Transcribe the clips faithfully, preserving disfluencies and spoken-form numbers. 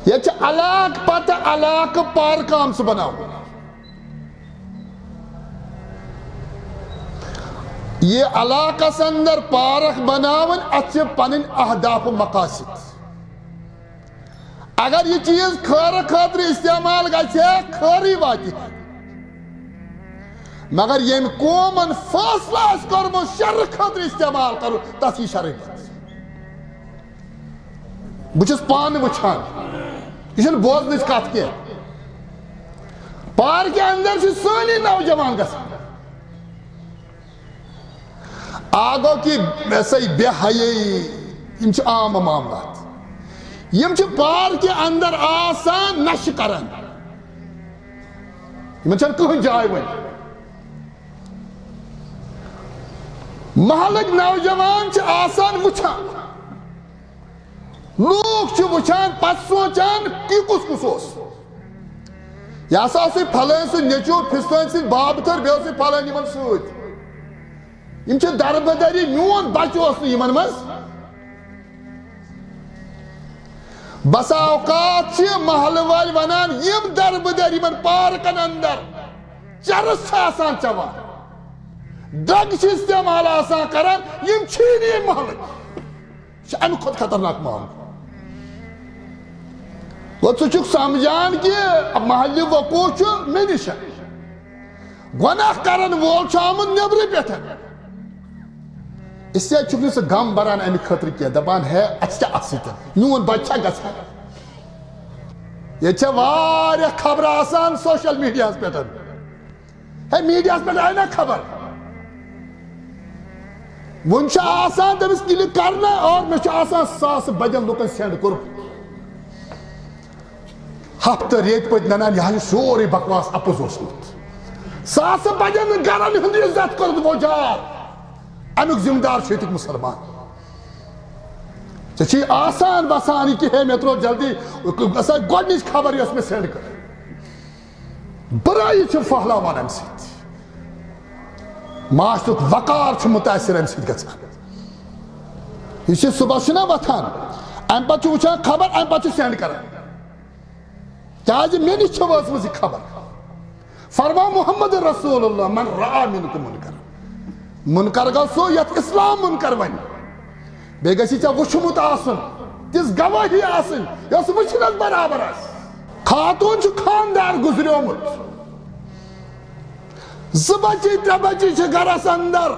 ییٚتہِ چھِ علاقہٕ پتہٕ علاقہٕ پارکہٕ آمژٕ بناونہٕ۔ یہِ علاقس اندر پارک بناوٕنۍ، اتھ چھِ پنٕنۍ اہداف و مقاصد۔ اگر یہِ چیٖز خٲرٕ خٲطرٕ استعمال گژھِ ہے، خٲرٕے واتہِ ہے۔ مگر ییٚمہِ قومن فٲصلہٕ آسہِ کوٚرمُت شرٕ خٲطرٕ استعمال کرُن، تتھ یی شرٕے پتہٕ۔ بہٕ چھُس پانہٕ وٕچھان، یہِ چھُنہٕ بوزنٕچ کتھ کینٛہہ۔ پارکہِ اندر چھِ سٲنی نوجوان گژھان۔ آ گوٚو کہِ یہِ سا یہِ بے حیٲیی، یِم چھِ عام معاملات۔ یِم چھِ پارکہِ اندر آسان، نشہٕ کران۔ یِمن چھَنہٕ کٕہٕنۍ جاے وۄنۍ۔ محلٕکۍ نوجوان چھِ آسان وٕچھان۔ لوٗکھ چھِ وٕچھان، پتہٕ سونٛچان، یہِ کُس کُس اوس؟ یہِ ہسا اوسُے پھلٲنۍ سُنٛد نیٚچوٗ، فِستٲنۍ سٕنٛدۍ بابہٕ تھٔر، بیٚیہِ اوسُے پھلٲنۍ یِمن سۭتۍ۔ یِم چھِ دربٕدٔری، میون بچہٕ اوس نہٕ یِمن منٛز۔ بسا اوقات چھِ محلہٕ وٲلۍ ونان، یِم دربٕدٔرۍ یِمن پارکن اندر چرس چھِ آسان چٮ۪وان، ڈرگ چھِ استعمال آسان کران، یِم چھی نہٕ ییٚمہِ محلٕکۍ۔ یہِ چھُ اَمہِ کھۄتہٕ خطرناک معاملہٕ۔ گوٚو، ژٕ چھُکھ سمجھان کہِ محلہِ وقوع چھُ مےٚ نِش۔ گۄناہ کرن وول چھُ آمُت نیٚبرٕ پٮ۪ٹھ۔ اس لیے چھُکھ نہٕ ژٕ غم بران اَمہِ خٲطرٕ کینٛہہ، دپان، ہے، اَسہِ کیٛاہ اَتھ سۭتۍ؟ میون بچہٕ چھا گژھان؟ ییٚتہِ چھےٚ واریاہ خبرٕ آسان سوشل میڈیاہَس پٮ۪ٹھ۔ ہے، میڈیاہَس پٮ۪ٹھ آیہِ نا خبر؟ وۄنۍ چھُ آسان تٔمِس کِلِک کرنہٕ اور مےٚ چھُ آسان ساسہٕ بدٮ۪ن لُکن سینڈ کوٚرمُت۔ ہفتہٕ ریتۍ پٔتۍ ننان، یہِ ہا چھُ سورُے بکواس اپُز اوسمُت۔ ساسہٕ بدٮ۪ن گرن ہُنٛد عزت کوٚرمُت وۄجار۔ امیُک ذمہٕ دار چھُ ییٚتیُک مُسلمان۔ ژےٚ چھُے آسان بسان یہِ کہِ ہے مےٚ ترٛوو جلدی، سۄ گۄڈٕنِچ خبر یۄس مےٚ سینڈ کٔر۔ برٲیی چھِ پھٔہلاوان اَمہِ سۭتۍ۔ معاشرُک وقار چھُ مُتٲثِر اَمہِ سۭتۍ گژھان۔ یُس یہِ صُبحس چھُنہ وۄتھان، اَمہِ پَتہٕ چھُ وٕچھان خبر، اَمہِ پَتہٕ چھُ سینڈ کران۔ کیٛازِ مےٚ نِش چھِ وٲژمٕژ یہِ خبر۔ فرماو محمد رسول اللہ، من رآ منکم منکر۔ منکر گوٚو سُہ یَتھ اسلام منکر وَنہِ۔ بیٚیہِ گژھِ ژےٚ وٕچھمُت آسُن، تِژھ گوٲہی آسٕنۍ، یۄس وٕچھنَس برابر آسہِ۔ خاتوٗن چھُ خاندار گُزریومُت۔ زٕ بچی، ترٛےٚ بچی چھِ گرس اندر۔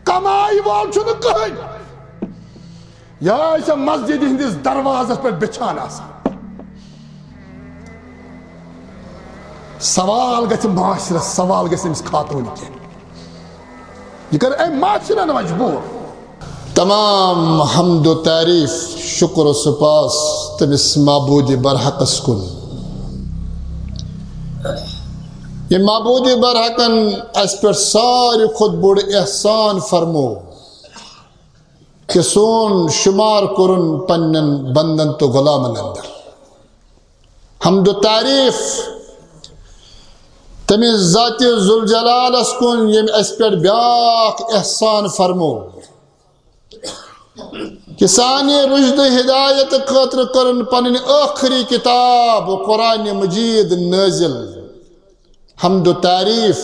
کماے وول چھُنہٕ کٕہٕنۍ۔ یہِ چھےٚ مسجد ہٕنٛدِس دروازس پٮ۪ٹھ بِچھان آسان۔ سوال گژھِ معاشرس، سوال گژھِ أمِس خاتوٗن کینٛہہ۔ یہِ کٔر أمۍ معاشرن مجبوٗر۔ تمام حمد و تعریف، شکر و سپاس تٔمِس معبوٗدِ برحقس کُن۔ یہِ معبوٗدِ برحقن اَسہِ پٮ۪ٹھ ساروی کھۄتہٕ بوٚڑ احسان فرمو۔ کہ سون شمار کوٚرُن پننٮ۪ن بندن تہٕ غلامن اندر۔ حمد و تعریف تٔمِس ذاتِ ذوالجلالس کُن، ییٚمۍ اَسہِ پٮ۪ٹھ بیاکھ احسان فرمو۔ کہ سانہِ رُشد و ہدایت خٲطرٕ کوٚرُن پنٕنۍ ٲخری کتاب قرآن مجید نٲزِل۔ حمد و تعریف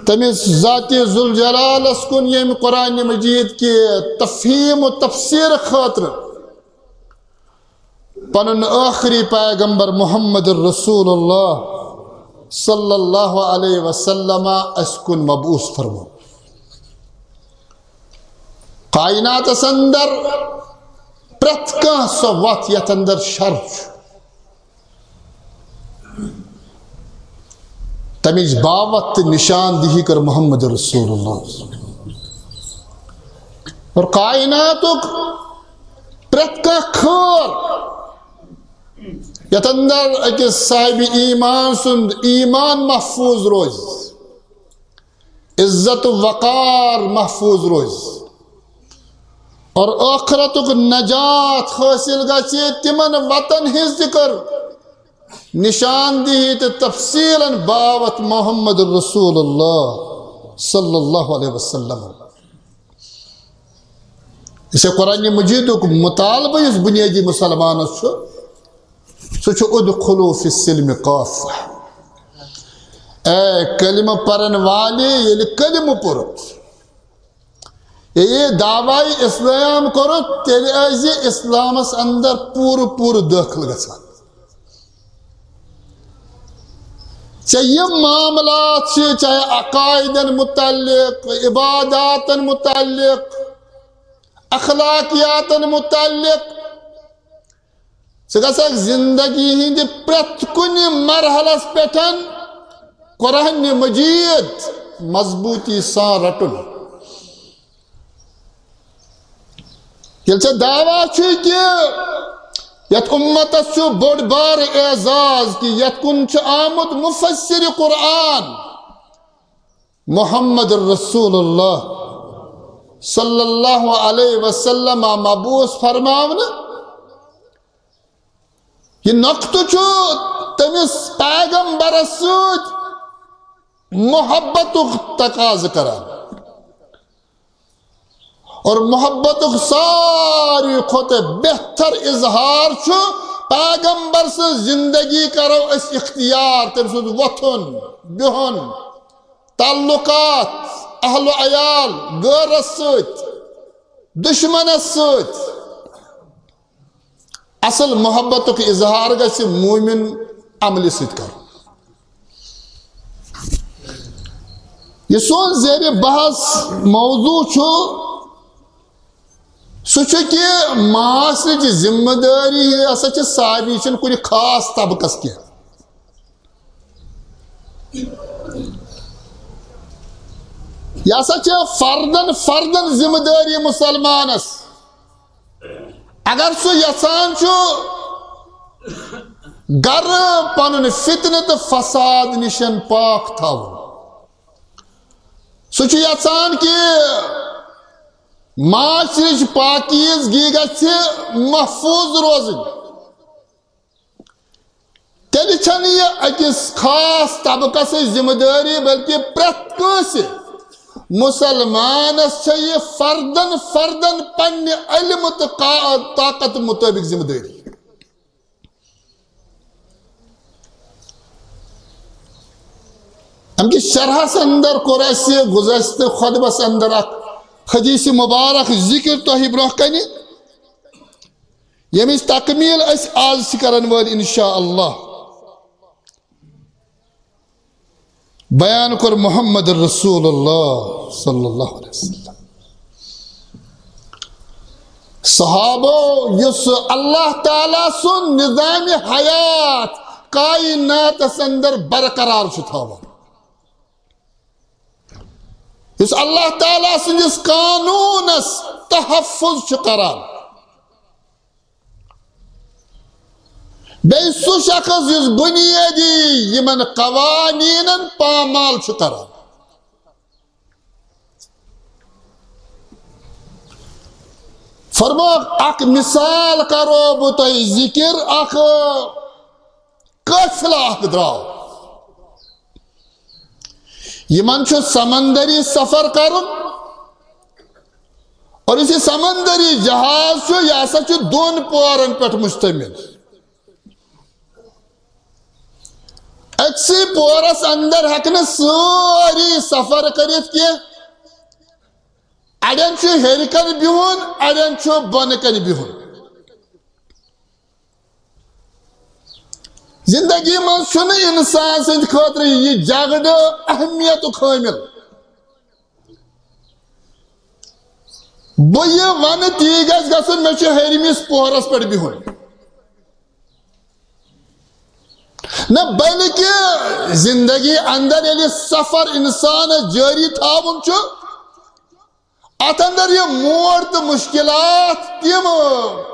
تٔمِس ذاتِ ذوالجلالس کُن، ییٚمۍ قرآن مجید کہِ تفہیم و تفسیر خٲطرٕ پنُن ٲخری پیغمبر محمد رسول اللہ صلی اللہ علیہ وسلم اَسہِ کُن مبعوث فرمو۔ کائناتس اندر پرٛٮ۪تھ کانٛہہ سۄ وتھ یتھ اندر شر چھُ، تمِچ باوتھ تہٕ نشاندہی کٔر محمد رسول اللہ۔ اور کائناتُک پرٛٮ۪تھ کانٛہہ خٲر یتھ اندر أکِس صاحب ایمان سُنٛد ایمان محفوظ روزِ، عزت و وقار محفوظ روزِ اور ٲخرتُک نجات حٲصِل گژھِ، تِمن وتن ہٕنٛز تہِ کٔر نشاندہی تہٕ تفصیلن باوتھ محمد رسول اللہ صلی اللہ علیہ وسلم۔ یہِ چھےٚ قرآن مجیدُک مطالبہٕ یُس بُنیٲدی مُسلمانَس چھُ، سُہ چھُ "ادخلوا فی السلم کافہ"۔ اے کلمہٕ پرن والے، ییٚلہِ کلمہٕ پوٚرُتھ، ییٚلہِ دعوی اسلام کوٚرُتھ، تیٚلہِ ٲسۍ زِ اسلامس اندر پوٗرٕ پوٗرٕ دٲخل گژھان۔ ژےٚ یِم معاملات چھِ، چاہے عقائدن متعلق، عباداتن متعلق، اخلاقیاتن متعلق، ژٕ گژھکھ زندگی ہٕنٛدِ پرٛٮ۪تھ کُنہِ مرحلس پٮ۪ٹھ قرآن مجید مضبوٗطی سان رٹُن۔ ییٚلہِ ژےٚ دعویٰ چھُے کہِ یتھ امتس چھُ بوٚڑ بار اعزاز کہِ یتھ کُن چھُ آمُت مفسر قرآن محمد رسول اللہ صلی اللہ علیہ وسلم مبعوث فرماونہٕ، یہِ نقطہٕ چھُ تٔمِس پیغمبرس سۭتۍ محبتُک تقاضہٕ کران۔ اور محبتُک ساروی کھۄتہٕ بہتر اظہار چھُ پیغمبر سٕنٛز زندگی کرو أسۍ اختیار، تٔمۍ سُنٛد وۄتھُن، بِہُن، تعلقات، اہل و عیال، غٲرس سۭتۍ، دشمنس سۭتۍ۔ اصل محبتُک اظہار گژھِ مومن عملہِ سۭتۍ کرُن۔ یہِ سون زیر بحث موضوع چھُ، سُہ چھُ کہِ معاشرٕچ ذمہٕ دٲری ہسا چھِ سارنٕے، چھِنہٕ کُنہِ خاص طبقس کینٛہہ۔ یہِ ہسا چھِ فردن فردن ذمہٕ دٲری مسلمانس۔ اگر سُہ یژھان چھُ گرٕ پنُن فتنہٕ تہٕ فساد نِشن پاک تھاوُن، سُہ چھُ یژھان کہِ معاشرٕچ پاکیزگی گژھِ محفوظ روزٕنۍ، تیٚلہِ چھَنہٕ یہِ أکِس خاص طبقس سٕنٛز ذمہٕ دٲری، بلکہِ پرٛٮ۪تھ کٲنٛسہِ مسلمانس چھےٚ یہِ فردن فردن پننہِ علمہٕ تہٕ کا-، طاقت مطٲبق ذمہٕ دٲری۔ امہِ کِس شرحس اندر کوٚر اسہِ گُزشتہٕ خطبس اندر اکھ حدیث مبارک ذکر تۄہہِ برونٛہہ کنہِ، ییٚمِچ تکمیل أسۍ آز چھِ کرن وٲلۍ انشاء اللہ۔ بیان کوٚر محمد رسول اللہ صلی اللہ علیہ وسلم۔ صحابو، یُس اللہ تعالیٰ سُنٛد نظام حیات کائناتس اندر برقرار چھُ تھاوان، یُس اللہ تعالیٰ سٕنٛدِس قانوٗنس تحفظ چھُ کران، بیٚیہِ سُہ شخص یُس بُنیٲدی یِمن قوانیٖنن پامال چھُ کران۔ فرموکھ، اکھ مثال کرو بہٕ تۄہہِ ذکر، اکھ قٲفلہٕ اکھ درٛاو۔ یِمن چھُ سمندری سفر کرُن، اور یُس یہِ سمندری جہاز چھُ، یہِ ہسا چھُ دۄن پورن پٮ۪ٹھ مشتمل۔ أکسٕے پورس اندر ہٮ۪کہٕ نہٕ سٲری سفر کٔرِتھ کینٛہہ۔ اڑٮ۪ن چھُ ہیٚرِ کنہِ بِہُن، اڑٮ۪ن چھُ بۄنہٕ کنہِ بِہُن۔ زندگی منٛز چھُنہٕ انسان سٕنٛدِ خٲطرٕ یہِ جگڑٕ اہمیتُک حٲمل۔ بہٕ یہِ ونہٕ، تی گژھِ گژھُن، مےٚ چھُ ہیٚرمِس پوہرس پٮ۪ٹھ بِہُن۔ نہ، بلکہِ زندگی اندر ییٚلہِ سفر انسانس جٲری تھاوُن چھُ، اتھ اندر یہِ موڑ تہٕ مشکلات تِم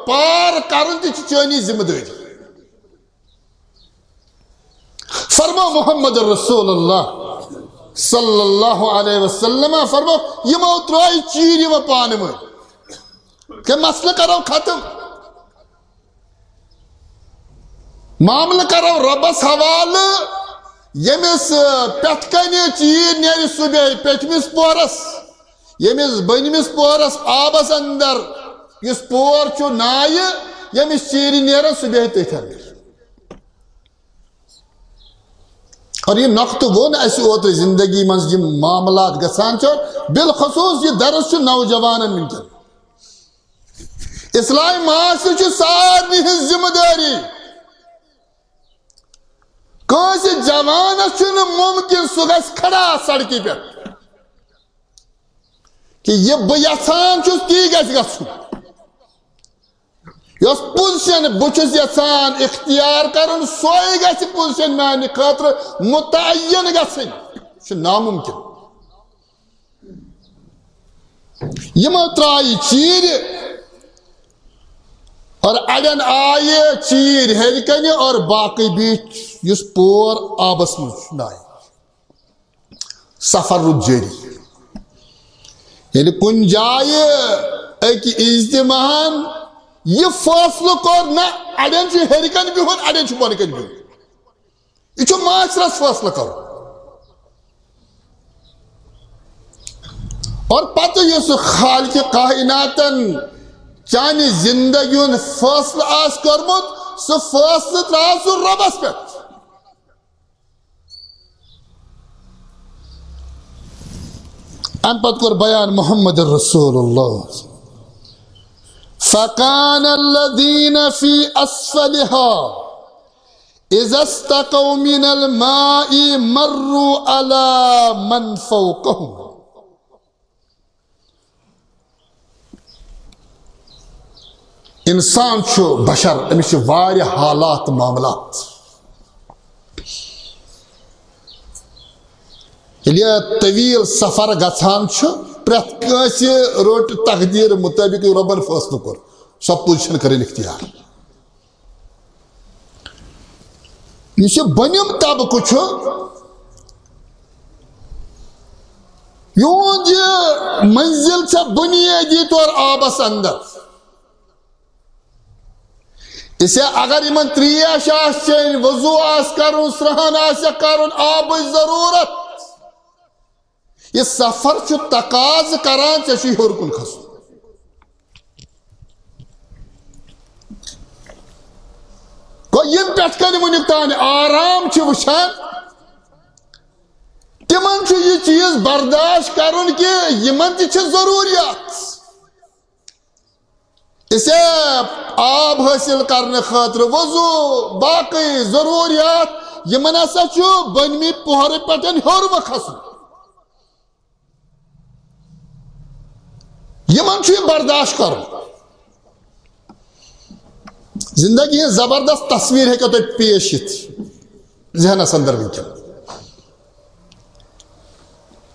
پار کرُن تہِ چھِ چٲنی ذمہٕ دٲری۔ فرمو محمد رسول اللہ صلی اللہ علیہ وسلم، فرمو، یِمو ترٲے چیٖرِ وۄنۍ پانہٕ ؤنۍ۔ کہ مسلہٕ کرو ختم۔ معاملہٕ کرو رۄبس حوالہٕ، ییٚمِس پٮ۪ٹھ کنہِ چیٖر نیرِ صبحے پیٚٹھمِس پورس، ییٚمِس بٔنمِس پورس آبس اندر یُس پور چھُ نایہِ، ییٚمِس چیٖرِ نیران، سُہ بیٚہہِ تٔتھۍ اندر۔ اور یہِ نۄقطہٕ ووٚن اَسہِ اوترٕ، زندگی منٛز یِم معاملات گژھان چھِ، اور بالخصوص یہِ درس چھُ نوجوانن وٕنکیٚن۔ اصلاح معاشرٕ چھُ سارنٕے ہٕنٛز ذمہٕ دٲری۔ کٲنٛسہِ جوانس چھُنہٕ ممکن سُہ گژھِ کھڑا سڑکہِ پٮ۪ٹھ کہِ یہِ بہٕ یژھان چھُس، تی گژھِ گژھُن۔ یۄس پوزیشن بہٕ چھُس یژھان اختیار کرُن، سۄے گژھِ پوزیشن میانہِ خٲطرٕ متعین گژھٕنۍ۔ یہِ چھُ ناممکن۔ یِمو ترٛایہِ چیٖرِ، اور اَڑٮ۪ن آیہِ چیٖرۍ ہیٚرِ کنہِ، اور باقٕے بیٖٹھۍ یُس پور آبس منٛز چھُ نایہِ۔ سفر روٗد جٲری۔ ییٚلہِ کُنہِ جایہِ أکۍ اجتماعن یہِ فٲصلہٕ کوٚر، نہ، اَڑٮ۪ن چھُ ہیٚرِ کنہِ بِہُن، اَڑٮ۪ن چھُ بۄنہٕ کنہِ بِہُن۔ یہِ چھُ معاشرس فٲصلہٕ کرُن۔ اور پتہٕ یُس خالق کائناتن چانہِ زندگی ہُنٛد فٲصلہٕ آسہِ کوٚرمُت، سُہ فٲصلہٕ ترٛاو سُہ رۄبس پٮ۪ٹھ۔ اَمہِ پتہٕ کوٚر بیان محمد رسول اللہ۔ فکان الذین فی اسفلها اذا استقوا من الماء مروا على من فوقهم۔ انسان چھُ بشر، أمِس چھِ واریاہ حالات، معاملات۔ ییٚلہِ طویل سفر گژھان چھُ، پرٛٮ۪تھ کٲنٛسہِ رٔٹ تقدیٖر مُطٲبِق رۄبن فٲصلہٕ کوٚر، سۄ پوزیشن کٔرٕن اختیار۔ یُس یہِ بۄنِم طبقہٕ چھُ، یِہُنٛد یہِ منزل چھےٚ بُنیٲدی طور آبس اندر۔ اسے اگر یِمن تریش آسہِ چیٚنۍ، وضو آسہِ کرُن، سرٛان آسہِ کرُن، آبٕچ ضروٗرت، یہِ سفر چھُ تقاضہٕ کران، ژےٚ چھُے ہیوٚر کُن کھسُن۔ گوٚو، یِم پٮ۪ٹھ کنہِ وُنیُک تام آرام چھِ وٕچھان، تِمن چھُ یہِ چیٖز برداشت کرُن کہِ یِمن تہِ چھِ ضروٗریات۔ اسے آب حٲصِل کرنہٕ خٲطرٕ وضو، باقٕے ضروٗریات، یِمن ہسا چھُ بٔنمہِ پوہرٕ پٮ۪ٹھ ہیوٚر وۄنۍ کھسُن۔ یِمن چھُ یہِ برداشت کرُن۔ زندگی ہٕنٛز زبردست تصویر ہیٚکو تۄہہِ پیش یِتھ ذہنس اندر وٕنکیٚن۔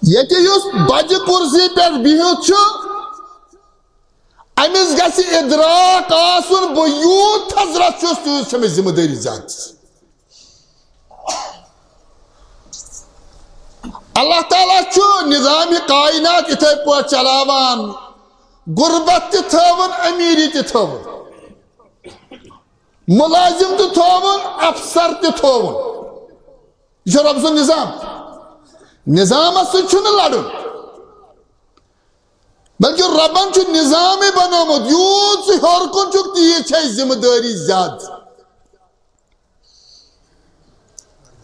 ییٚتہِ یُس بجہِ کُرسی پٮ۪ٹھ بِہِتھ چھُ، أمِس گژھِ ادراک آسُن، بہٕ یوٗت حضرت چھُس، تیوٗت چھےٚ مےٚ ذمہٕ دٲری زیادٕ۔ اللہ تعالیٰ چھُ نظام کائنات یِتھے پٲٹھۍ چلاوان، غربت تہِ تھٲوٕن، امیٖری تہِ تھٲوٕن، مُلٲزِم تہِ تھووُن، افسر تہِ تھووُن۔ یہِ چھُ رۄب سُنٛد نظام۔ نظامس سۭتۍ چھُنہٕ لڑُن، بلکہِ رۄبن چھُ نظامٕے بنوومُت، یوٗت ژٕ ہیوٚر کُن چھُکھ، تیٖژ چھےٚ ذمہٕ دٲری زیادٕ،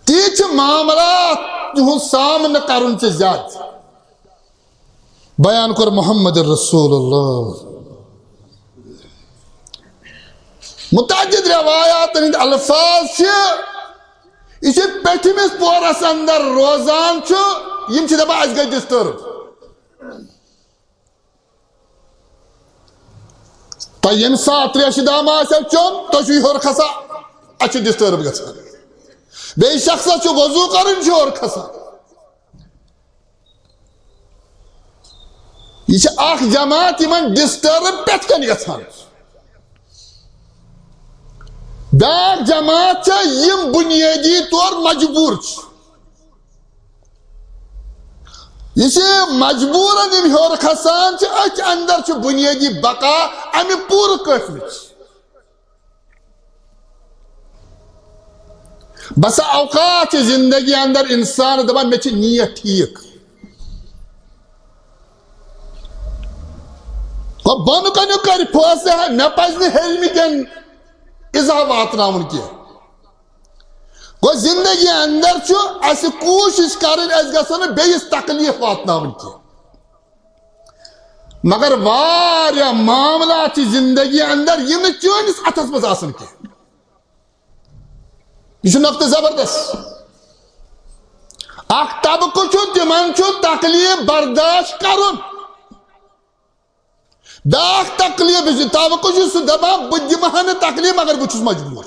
تیٖژ چھِ معاملات، تِہُنٛد سامنہٕ کرُن ژےٚ زیادٕ۔ بیان کوٚر محمد رسول اللہ۔ متعدد روایاتن ہٕنٛدۍ الفاظ چھِ، یہِ چھُ پیٚٹھمِس پورس اندر روزان چھُ، یِم چھِ دپان، "اَسہِ گٔے disturb۔" تۄہہِ ییٚمہِ ساتہٕ تریشہِ دام آسیو چیوٚن، تُہۍ چھِو ہیوٚر کھسان، اَتہِ چھُ disturb گژھان۔ بیٚیہِ شخصس چھُ وضو کرُن، چھُ ہیوٚر کھسان۔ یہِ چھِ اکھ جماعت یِمن disturb پٮ۪ٹھ کنہِ گژھان۔ بیٛاکھ جماعت چھےٚ یِم بُنیٲدی طور مجبوٗر چھِ۔ یہِ چھِ مجبوٗرن یِم ہیوٚر کھسان چھِ، أتھۍ اندر چھِ بُنیٲدی بقا امہِ پوٗرٕ قٲفلٕچ۔ بسا اوقات چھِ زندگی اندر انسان دپان، مےٚ چھِ نیت ٹھیٖک۔ اور بۄنہٕ کنیُک کرِ فٲصلہٕ، ہے، مےٚ پزِ نہٕ ہیٚرمہِ کٮ۪ن اِزاہ واتناوُن کینٛہہ۔ گوٚو، زندگی اندر چھُ اسہِ کوٗشِش کرٕنۍ، أسۍ گژھو نہٕ بیٚیِس تکلیف واتناوٕنۍ کینٛہہ۔ مگر واریاہ معاملات چھِ زندگی اندر، یِم نہٕ چٲنِس اتھس منٛز آسن کینٛہہ۔ یہِ چھُ نۄقطہٕ زبردست۔ اکھ طبقہٕ چھُ، تِمن چھُ تکلیف برداشت کرُن۔ بیاکھ تکلیف یُس یہِ طبقہٕ چھُ، سُہ دپان، "بہٕ دِمہٕ ہا نہٕ تکلیف، مگر بہٕ چھُس مجبوٗر۔"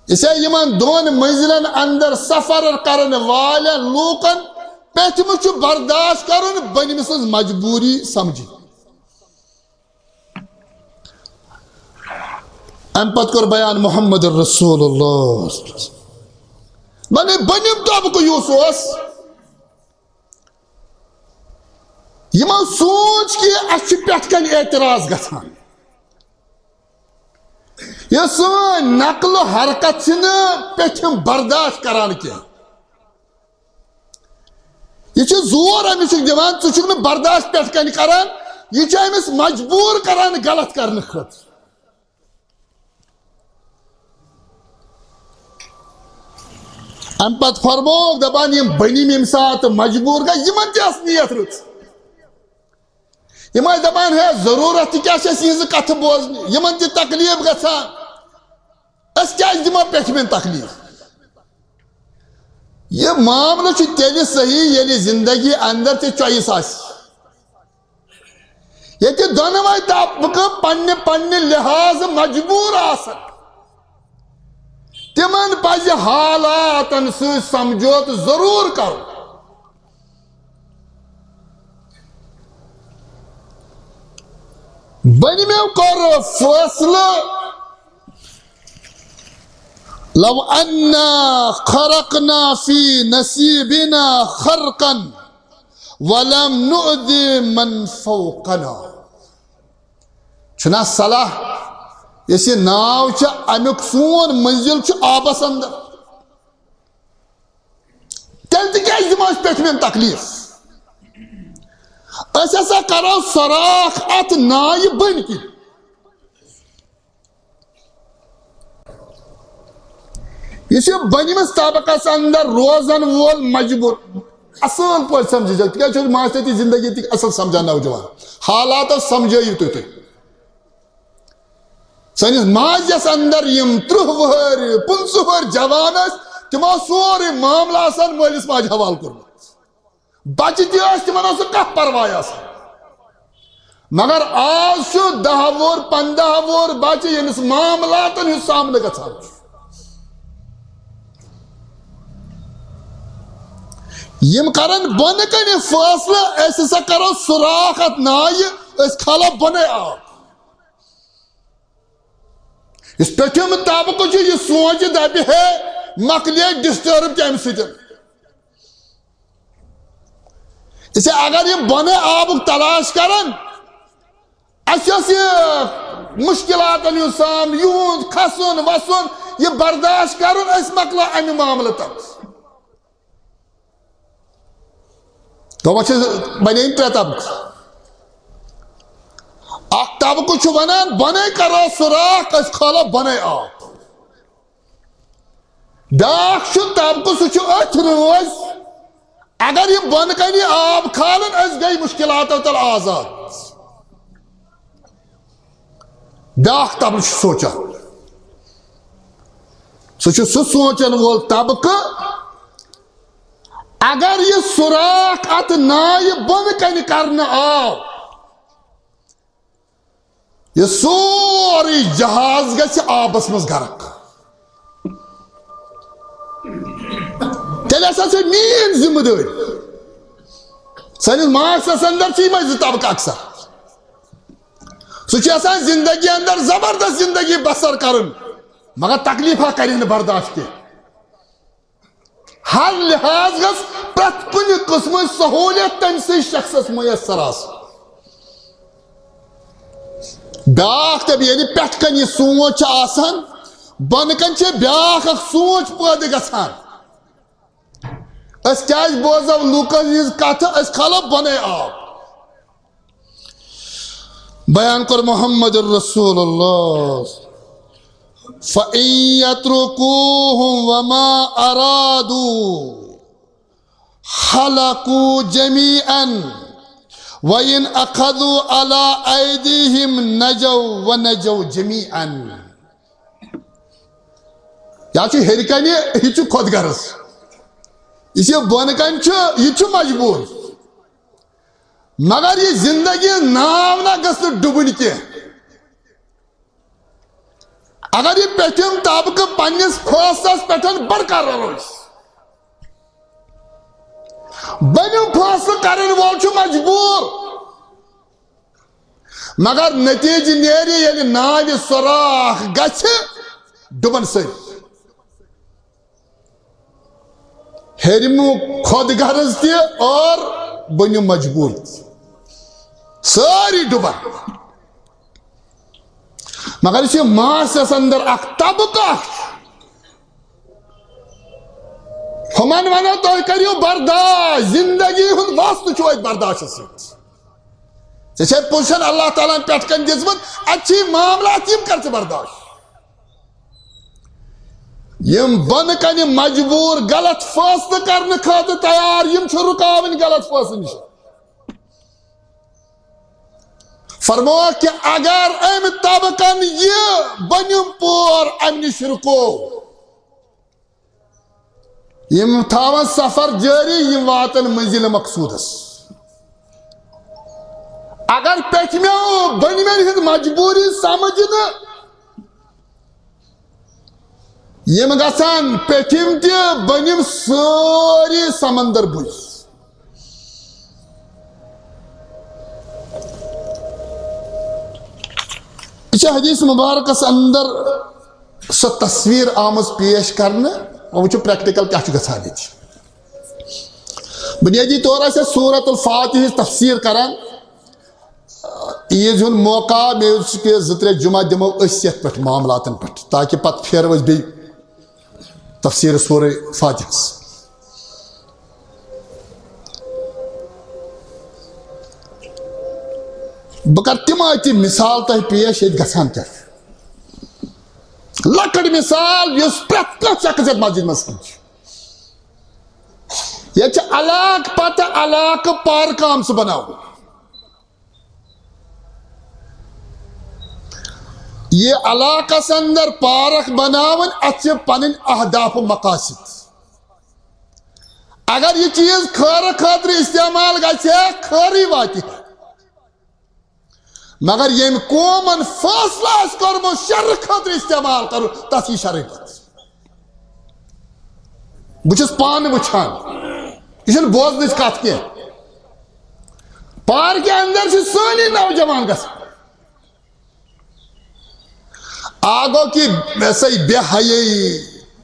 اسے یِمن دۄن منزلن اندر سفر کرن والٮ۪ن لوٗکن پیٚٹھمہِ چھُ برداشت کرُن بٔنمہِ سٕنز مجبوٗری سمجھِنۍ۔ امہِ پتہٕ کوٚر بیان محمد رسول اللہ۔ مگر بٔنِم طبقہٕ یُس اوس، یِمو سوٗنٛچ کہِ اَسہِ چھُ پٮ۪ٹھ کَنہِ اعتراض گژھان۔ یہِ سٲنۍ نقل و حرکت چھِنہٕ پیٚٹھِم برداشت کران کینٛہہ۔ یہِ چھُ زور أمِس چھُکھ دِوان، ژٕ چھُکھ نہٕ برداشت پٮ۪ٹھ کَنہِ کران، یہِ چھُ أمِس مجبوٗر کران غلط کرنہٕ خٲطرٕ۔ امہِ پتہٕ فرمووُکھ، دپان، یِم بٔنِم ییٚمہِ ساتہٕ مجبوٗر گٔے، یِمن تہِ ٲس نیت رٕژ۔ یِم ٲسۍ دپان، ہے، ضروٗرت تہِ کیٛاہ چھِ اَسہِ یِہٕنٛزٕ کتھٕ بوزنہِ؟ یِمن تہِ تکلیف گژھان، أسۍ کیٛازِ دِمو پیٚٹھمٮ۪ن تکلیف؟ یہِ معاملہٕ چھُ تیٚلہِ صحیح، ییٚلہِ زندگی اندر ژےٚ choice آسہِ۔ ییٚتہِ دۄنوَے طبقہٕ پننہِ پننہِ لحاظہٕ مجبوٗر آسن، تِمن پزِ حالاتن سۭتۍ سمجھوتہٕ ضروٗر کرُن۔ بٔنۍ مےٚ کوٚر فٲصلہٕ، لو انا خرقنا فی نصیبنا خرقا ولم نؤذ من فوقنا۔ چھُنا صلاح، یُس یہِ ناو چھِ، اَمیُک سون منزل چھُ آبس اندر۔ تیٚلہِ تہِ کیٛازِ دِمو أسۍ پٮ۪ٹھمٮ۪ن تکلیف؟ أسۍ ہسا کرو سوراخ اتھ نایہِ بٔنۍ کِنۍ۔ یہِ چھُ بٔنمِس طبقس اندر روزن وول مجبوٗر۔ اصل پٲٹھۍ سمجھِ زیو، تِکیازِ چھُ معاشرتی زندگی تہِ اصل سمجھان نوجوان۔ حالاتس سمجھٲیِو تُہۍ تُہۍ۔ سٲنِس ماضیس اندر یِم ترٕٛہ وُہٕرۍ، پٕنٛژٕہ وُہٕرۍ جوان ٲسۍ، تِمو سورُے معاملہٕ آسان مٲلِس ماجہِ حوالہٕ کوٚرمُت۔ بچہِ تہِ ٲسۍ، تِمن اوس نہٕ کانٛہہ پرواے آسان۔ مگر آز چھُ دَہ وُہُر، پنٛداہ وُہُر بچہِ، ییٚمِس معاملاتن ہُنٛد سامنہٕ گژھان چھُ۔ یِم کرن بۄنہٕ کنہِ فٲصلہٕ، أسۍ ہسا کرو سوراخ اتھ نایہِ، أسۍ کھالو بۄنے آب۔ یُس پیٚٹھِم طبقہٕ چھُ، یہِ سونٛچہِ دپہِ، ہے، مۄکلے disturb تہِ امہِ سۭتۍ۔ اسے اگر یِم بۄنے آبُک تلاش کرن، اسہِ اوس یہِ مشکلاتن ہُنٛد سامنہٕ، یِہُنٛد کھسُن وسُن، یہِ برداشت کرُن، أسۍ مۄکلاو امہِ معاملہٕ تل۔ دپان چھِ، بنے یِم ترٛےٚ طبقہٕ۔ اکھ طبقہٕ چھُ ونان، بۄنے کرو سوراخ، أسۍ کھالو بۄنے آب۔ بیاکھ چھُ طبقہٕ، سُہ چھُ أتھۍ روزِ۔ اگر یِم بۄنہٕ کنہِ آب کھالن، أسۍ گٔے مشکلاتو تل آزاد۔ بیاکھ طبقہٕ چھُ سونٛچان۔ سُہ چھُ سُہ سونٛچن وول طبقہٕ، اگر یہِ سوراخ اتھ نایہِ بۄنہٕ کنہِ کرنہٕ آو، یہِ سورُے جہاز گژھِ آبس منٛز غرق۔ تیٚلہِ ہسا چھِ میٲنۍ ذمہٕ دٲری۔ سٲنِس معاشرس اندر چھِ یِمے زٕ طبقہٕ اکثر۔ سُہ چھُ یژھان زندگی اندر زبردست زندگی بسر کرُن، مگر تکلیفہ کرِ نہٕ برداشت کینٛہہ۔ ہر لحاظ گژھِ پرٛٮ۪تھ کُنہِ قٕسمٕچ سہوٗلیت تٔمۍ سٕے شخصس میسر آسٕنۍ۔ بیٛاکھ دَپہِ، ییٚلہِ پٮ۪ٹھ کَنہِ یہِ سونٛچ چھِ آسان، بۄنہٕ کَنہِ چھِ بیٛاکھ اکھ سونٛچ پٲدٕ گژھان۔ أسۍ کیٛازِ بوزو لوٗکن ہٕنٛز کتھٕ، أسۍ کھالو بۄنے آب۔ بیان کوٚر محمد رسول اللہ، فَإِن يَتْرُكُوهُمْ وَمَا أَرَادُوا هَلَكُوا جَمِيعًا وَإِنْ أَخَذُوا عَلَىٰ أَيْدِيهِمْ نَجَوْا وَنَجَوْا جَمِيعًا۔ یا چھُ ہیٚرِ کنہِ، یہِ چھُ خۄد غرض، یُس یہِ بۄنہٕ کنہِ چھُ، یہِ چھُ مجبوٗر۔ مگر یہِ زندگی ناو نہ گٔژھ نہٕ ڈُبٕنۍ کینٛہہ۔ اگر یہِ پیٚٹھِم طبقہٕ پننِس فٲصلس پٮ۪ٹھ برقرار روزِ، بٔنِم فٲصلہٕ کرن وول چھُ مجبوٗر، مگر نتیجہٕ نیرِ، ییٚلہِ ناوِ سوراخ گژھِ، ڈُبن سٲری۔ ہیٚرِمُک خۄد غرض تہِ اور بٔنِو مجبوٗر تہِ۔ سٲری ڈُبن۔ مگر یُس یہِ معاشرس اندر اکھ طبقہٕ اکھ چھُ، ہُمن ونو تُہۍ کٔرِو برداشت، زندگی ہُنٛد واسطہٕ چھُ أتھۍ برداشتس سۭتۍ۔ ژےٚ چھے position اللہ تعالیٰ ہن پٮ۪ٹھ کنہِ دِژمٕژ، اتہِ چھی معاملات، یِم کر ژٕ برداشت۔ یِم بۄنہٕ کنہِ مجبوٗر غلط فٲصلہٕ کرنہٕ خٲطرٕ تیار، یِم چھِ رُکاوٕنۍ غلط فٲصلہٕ نِش۔ فرمووُکھ کہِ اگر أمۍ طبقن یہِ بۄنِم پور امہِ نِش رُکو، یِم تھاون سفر جٲری، یِم واتن منزل مقصودس۔ اگر پیٚٹھمٮ۪و بٔنمٮ۪ن ہٕنٛز مجبوٗری سمجھ نہٕ، یِم گژھن پیٚٹھِم تہِ بٔنِم سٲری سمندر بُزۍ۔ یہِ چھِ حدیث مبارکس اندر سۄ تصویر آمٕژ پیش کرنہٕ۔ وۄنۍ وٕچھو practical کیٛاہ چھُ گژھان ییٚتہِ۔ بنیٲدی طور آسہِ سورت الفاتحہ ہٕنٛز تفسیر کران۔ عیٖد ہُنٛد موقع، مےٚ یوت چھُ کہِ زٕ ترٛےٚ جمعہ دِمو أسۍ یتھ پٮ۪ٹھ معاملاتن پٮ۪ٹھ، تاکہِ پتہٕ پھیرو أسۍ بیٚیہِ تفسیر سورہ فاتحس۔ بہٕ کرٕ تِم اتہِ مثال تۄہہِ پیش، ییٚتہِ گژھان کیٛاہ چھُ۔ لۄکٕٹ مثال، یُس پرٛٮ۪تھ کانٛہہ شخص یتھ مسجد منٛز سمجھِ۔ ییٚتہِ چھِ علاقہٕ پتہٕ علاقہٕ پارکہٕ آمژٕ بناونہٕ۔ یہِ علاقس اندر پارک بناوٕنۍ، اتھ چھِ پنٕنۍ اہداف و مقاصد۔ اگر یہِ چیٖز خٲرٕ خٲطرٕ استعمال گژھِ ہے، خٲرٕے واتہِ ہے۔ مگر ییٚمہِ قومن فٲصلہٕ آسہِ کوٚرمُت شرٕ خٲطرٕ استعمال کرُن، تتھ یی شرٕے پتہٕ۔ بہٕ چھُس پانہٕ وٕچھان، یہِ چھَنہٕ بوزنٕچ کتھ کینٛہہ۔ پارکہِ اندر چھِ سٲنی نوجوان گژھان۔ آ گوٚو کہِ، یہِ سا یہِ بے حیٲیی،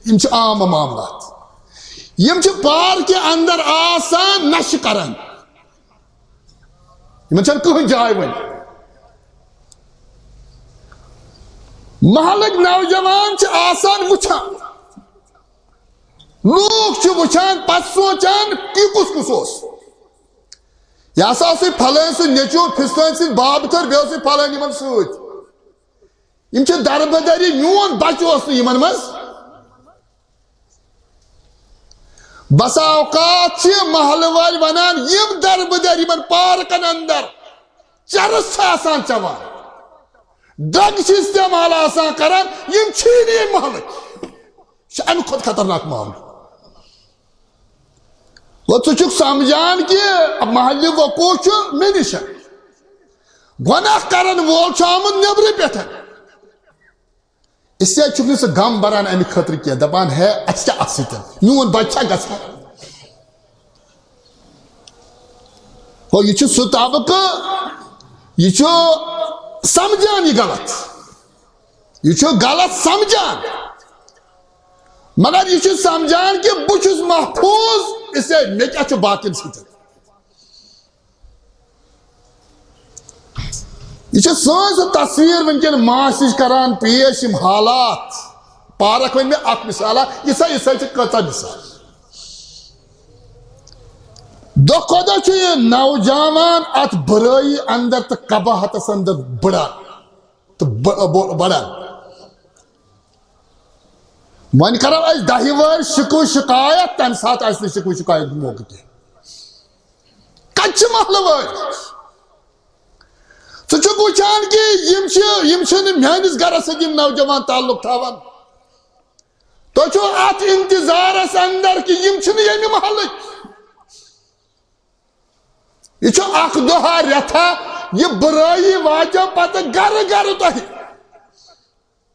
یِم چھِ عام معاملات۔ یِم چھِ پارکہِ اندر آسان، نشہٕ کران۔ یِمن چھَنہٕ کٕہٕنۍ جاے وۄنۍ۔ محلٕکۍ نوجوان چھِ آسان وٕچھان، لوٗکھ چھِ وٕچھان، پتہٕ سونٛچان، یہِ کُس کُس اوس؟ یہِ ہسا اوسُے پھلٲنۍ سُنٛد نیٚچوٗ، فِستٲنۍ سٕنٛدۍ بابہٕ تھٔر، بیٚیہِ اوسُے پھلٲنۍ یِمن سۭتۍ۔ یِم چھِ دربٕدٔری، میون بچہٕ اوس نہٕ یِمن منٛز۔ بسا اوقات چھِ محلہٕ وٲلۍ ونان، یِم دربٕدٔرۍ یِمن پارکن اندر چرس چھِ آسان چٮ۪وان، ڈرگ چھِ استعمال آسان کران، یِم چھی نہٕ ییٚمہِ محلٕکۍ۔ یہِ چھُ امہِ کھۄتہٕ خطرناک معاملہٕ۔ وۄنۍ ژٕ چھُکھ سمجھان کہِ محلہِ وقوع چھُ مےٚ نِش، گۄناہ کرن وول چھُ آمُت نیٚبرٕ پٮ۪ٹھ۔ اس لیے چھُکھ نہٕ ژٕ غم بَران اَمہِ خٲطرٕ کینٛہہ، دَپان، ہے، اَسہِ کیٛاہ اَتھ سۭتۍ؟ میون بَچہٕ چھا گژھان؟ ہو، یہِ چھُ سُہ طبقہٕ، یہِ چھُ سَمجھان یہِ غلط۔ یہِ چھُ غلط سَمجھان۔ مگر یہِ چھُ سَمجھان کہِ بہٕ چھُس محفوٗظ، اس لیے مےٚ کیٛاہ چھُ باقین سۭتۍ؟ یہِ چھِ سٲنۍ سۄ تصویر وٕنکیٚن معاشرٕچ کران پیش، یِم حالات۔ پارک ؤنۍ مےٚ اکھ مثالا، یِژھا یِژھا چھِ کۭژاہ مثال۔ دۄہ کھۄتہٕ دۄہ چھُ یہِ نوجوان اتھ بُرٲیی اندر تہٕ قباحتس اندر بڑان تہٕ ب-، ب-، بڑان۔ وۄنۍ کرو أسۍ دَہہِ وٲرۍ شکوٕ شکایت، تمہِ ساتہٕ آسہِ نہٕ شکوٕ شکایت موقعہٕ کینٛہہ۔ کتہِ چھِ محلہٕ وٲلۍ؟ ژٕ چھُکھ وٕچھان کہِ یِم چھِ، یِم چھِنہٕ میٲنِس گرس سۭتۍ یِم نوجوان تعلق تھاوان۔ تُہۍ چھِو اتھ انتظارس اندر کہِ یِم چھِنہٕ ییٚمہِ محلٕکۍ۔ یہِ چھُ اکھ دۄہا رٮ۪تھا، یہِ بُرٲیی واتیو پتہٕ گرٕ گرٕ تۄہہِ۔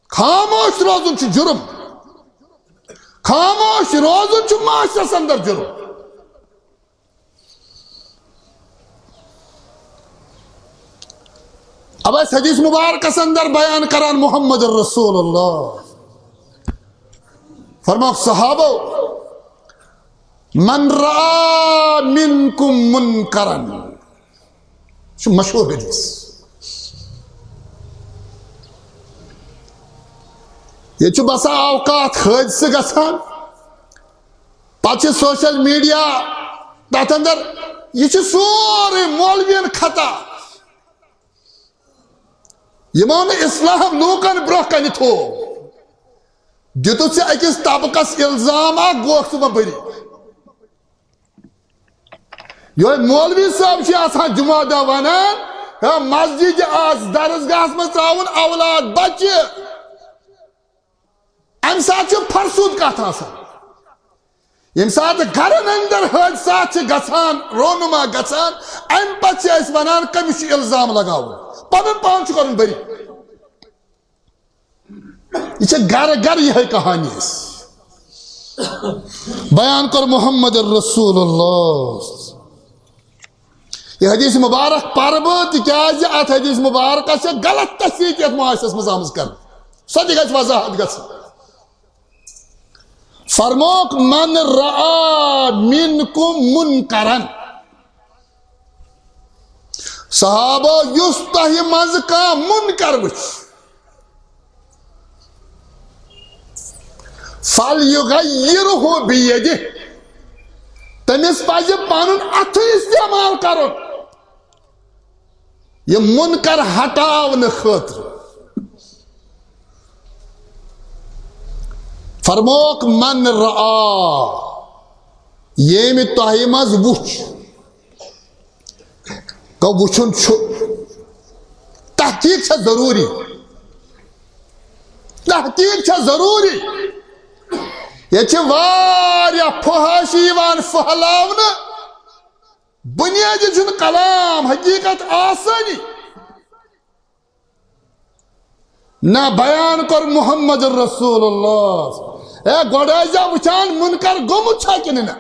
خاموش روزُن چھُ جُرم۔ خاموش روزُن چھُ معاشرس اندر جُرم۔ اب آسہِ حدیث مبارکس اندر بیان کران محمد رسول اللہ۔ فرماو صحابو، "من رأى منكم منكرا"، یہِ چھُ مشہوٗر حدیث۔ ییٚتہِ چھُ بسا اوقات حٲدثہٕ گژھان، پتہٕ چھِ سوشل میڈیا تتھ اندر، یہِ چھُ سورُے مولوین خطا۔ یِمو نہٕ اسلام لوٗکن برٛونٛہہ کنہِ تھوو۔ دِتُتھ ژےٚ أکِس طبقس الزام اکھ، گوکھ ژٕ وۄنۍ بٔری۔ یۄہے مولوی صٲب چھِ آسان جمعہ دۄہ ونان، ہے، مسجد آس درسگاہس منٛز ترٛاوُن اولاد بچہِ۔ امہِ ساتہٕ چھُ فرسوٗد کتھ آسان۔ ییٚمہِ ساتہٕ گرن اندر حٲدثات چھِ گژھان، رونما گژھان، امہِ پتہٕ چھِ أسۍ ونان کٔمِس چھُ الزام لگاوُن، پنُن پان چھُ کرُن بٔری۔ یہِ چھِ گرٕ گرٕ یِہے کہانی اَسہِ۔ بیان کوٚر محمد رسول اللہ۔ یہِ حدیث مبارک پرٕ بہٕ، تِکیازِ اتھ حدیث مبارکس چھےٚ غلط تصدیق یتھ معاشرس منٛز آمٕژ کرنہٕ۔ سۄ تہِ گژھِ وضاحت گژھٕنۍ۔ فرموک، "من رأى منكم منكرا"۔ صحابہ، یُس تۄہہِ منٛز کانٛہہ منکر وٕچھِ، "فليغيره بيده"، تٔمِس پزِ پنُن اَتھٕ استعمال کرُن یہِ منکر ہٹاونہٕ خٲطرٕ۔ فرموک، "من رأى"، ییٚمۍ تۄہہِ منٛز وُچھ۔ گوٚو وٕچھُن چھُ۔ تحقیق چھےٚ ضروٗری۔ تحقیق چھےٚ ضروٗری۔ ییٚتہِ چھِ واریاہ فحٲشی یِوان پھٔہلاونہٕ۔ بُنیٲدی چھُنہٕ کلام حقیقت آسٲنی۔ نہ، بیان کوٚر محمد رسول اللہ۔ اے، گۄڈٕ ٲسۍ زِ وٕچھان منکر گوٚمُت چھا کِنہٕ نہ۔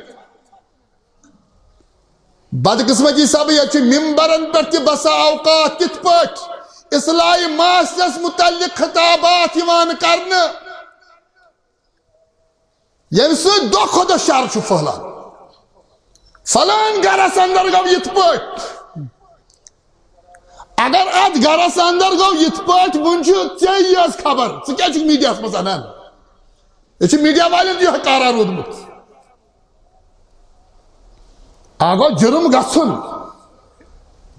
بدقسمتی سبب ییٚتہِ چھِ ممبرن پٮ۪ٹھ تہِ بسا اوقات تِتھ پٲٹھۍ اصلاحی معاشرس متعلق خطابات یِوان کرنہٕ، ییٚمہِ سۭتۍ دۄہ کھۄتہٕ دۄہ شر چھُ پھٔہلان۔ فلان گرس اندر گوٚو یِتھ پٲٹھۍ۔ اگر اتھ گرس اندر گوٚو یِتھ پٲٹھۍ، وُنہِ چھُ ژےٚ یٲژ خبر، ژٕ کیٛازِ چھُکھ میٖڈیاہس منٛز انان؟ یہِ چھُ میٖڈیا والٮ۪ن یِہوٚے کارا روٗدمُت۔ اکھ گوٚو جُرم گژھُن،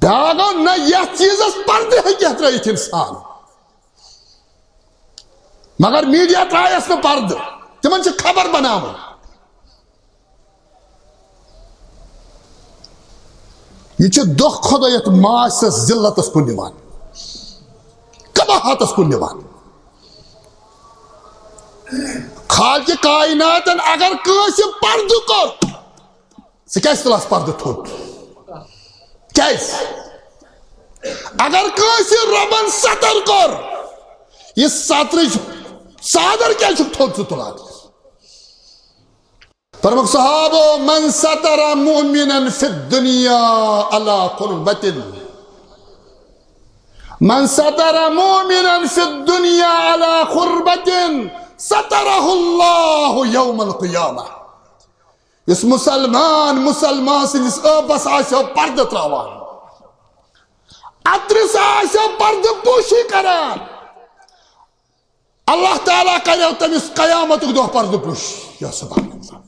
بیٛاکھ گوٚو نہ، یتھ چیٖزس پردٕ ہیٚکہِ ہا ترٲیِتھ انسان۔ مگر میٖڈیا ترٛایَس نہٕ پردٕ، تِمن چھِ خبر بناوٕنۍ۔ یہِ چھِ دۄہ کھۄتہٕ دۄہ یَتھ معاشرس ذلتس کُن نِوان، قباحتس کُن نِوان۔ خالقِ کائناتن اگر کٲنٛسہِ پردٕ کوٚر، ژٕ کیٛازِ تُلس پردٕ تھوٚد؟ کیٛازِ؟ اگر کٲنٛسہِ رۄبن ستر کوٚر، یہِ سترٕچ ژادر کیٛازِ چھُکھ تھوٚد ژٕ تُلان؟ فرمووُکھ صحابو، "من ستر مؤمنا فی الدنیا علی قربۃ، من ستر مؤمنا فی الدنیا علی قربۃ، سترہ اللہ یوم القیامہ"۔ یُس مسلمان مسلمان سٕنٛدِس ٲبس آسیو پردٕ تراوان، اطرس آسیو پردٕ پوشی کران، اللہ تعالیٰ کریو تٔمِس قیامتُک دۄہ پردٕ پوش۔ یا سبحان اللہ۔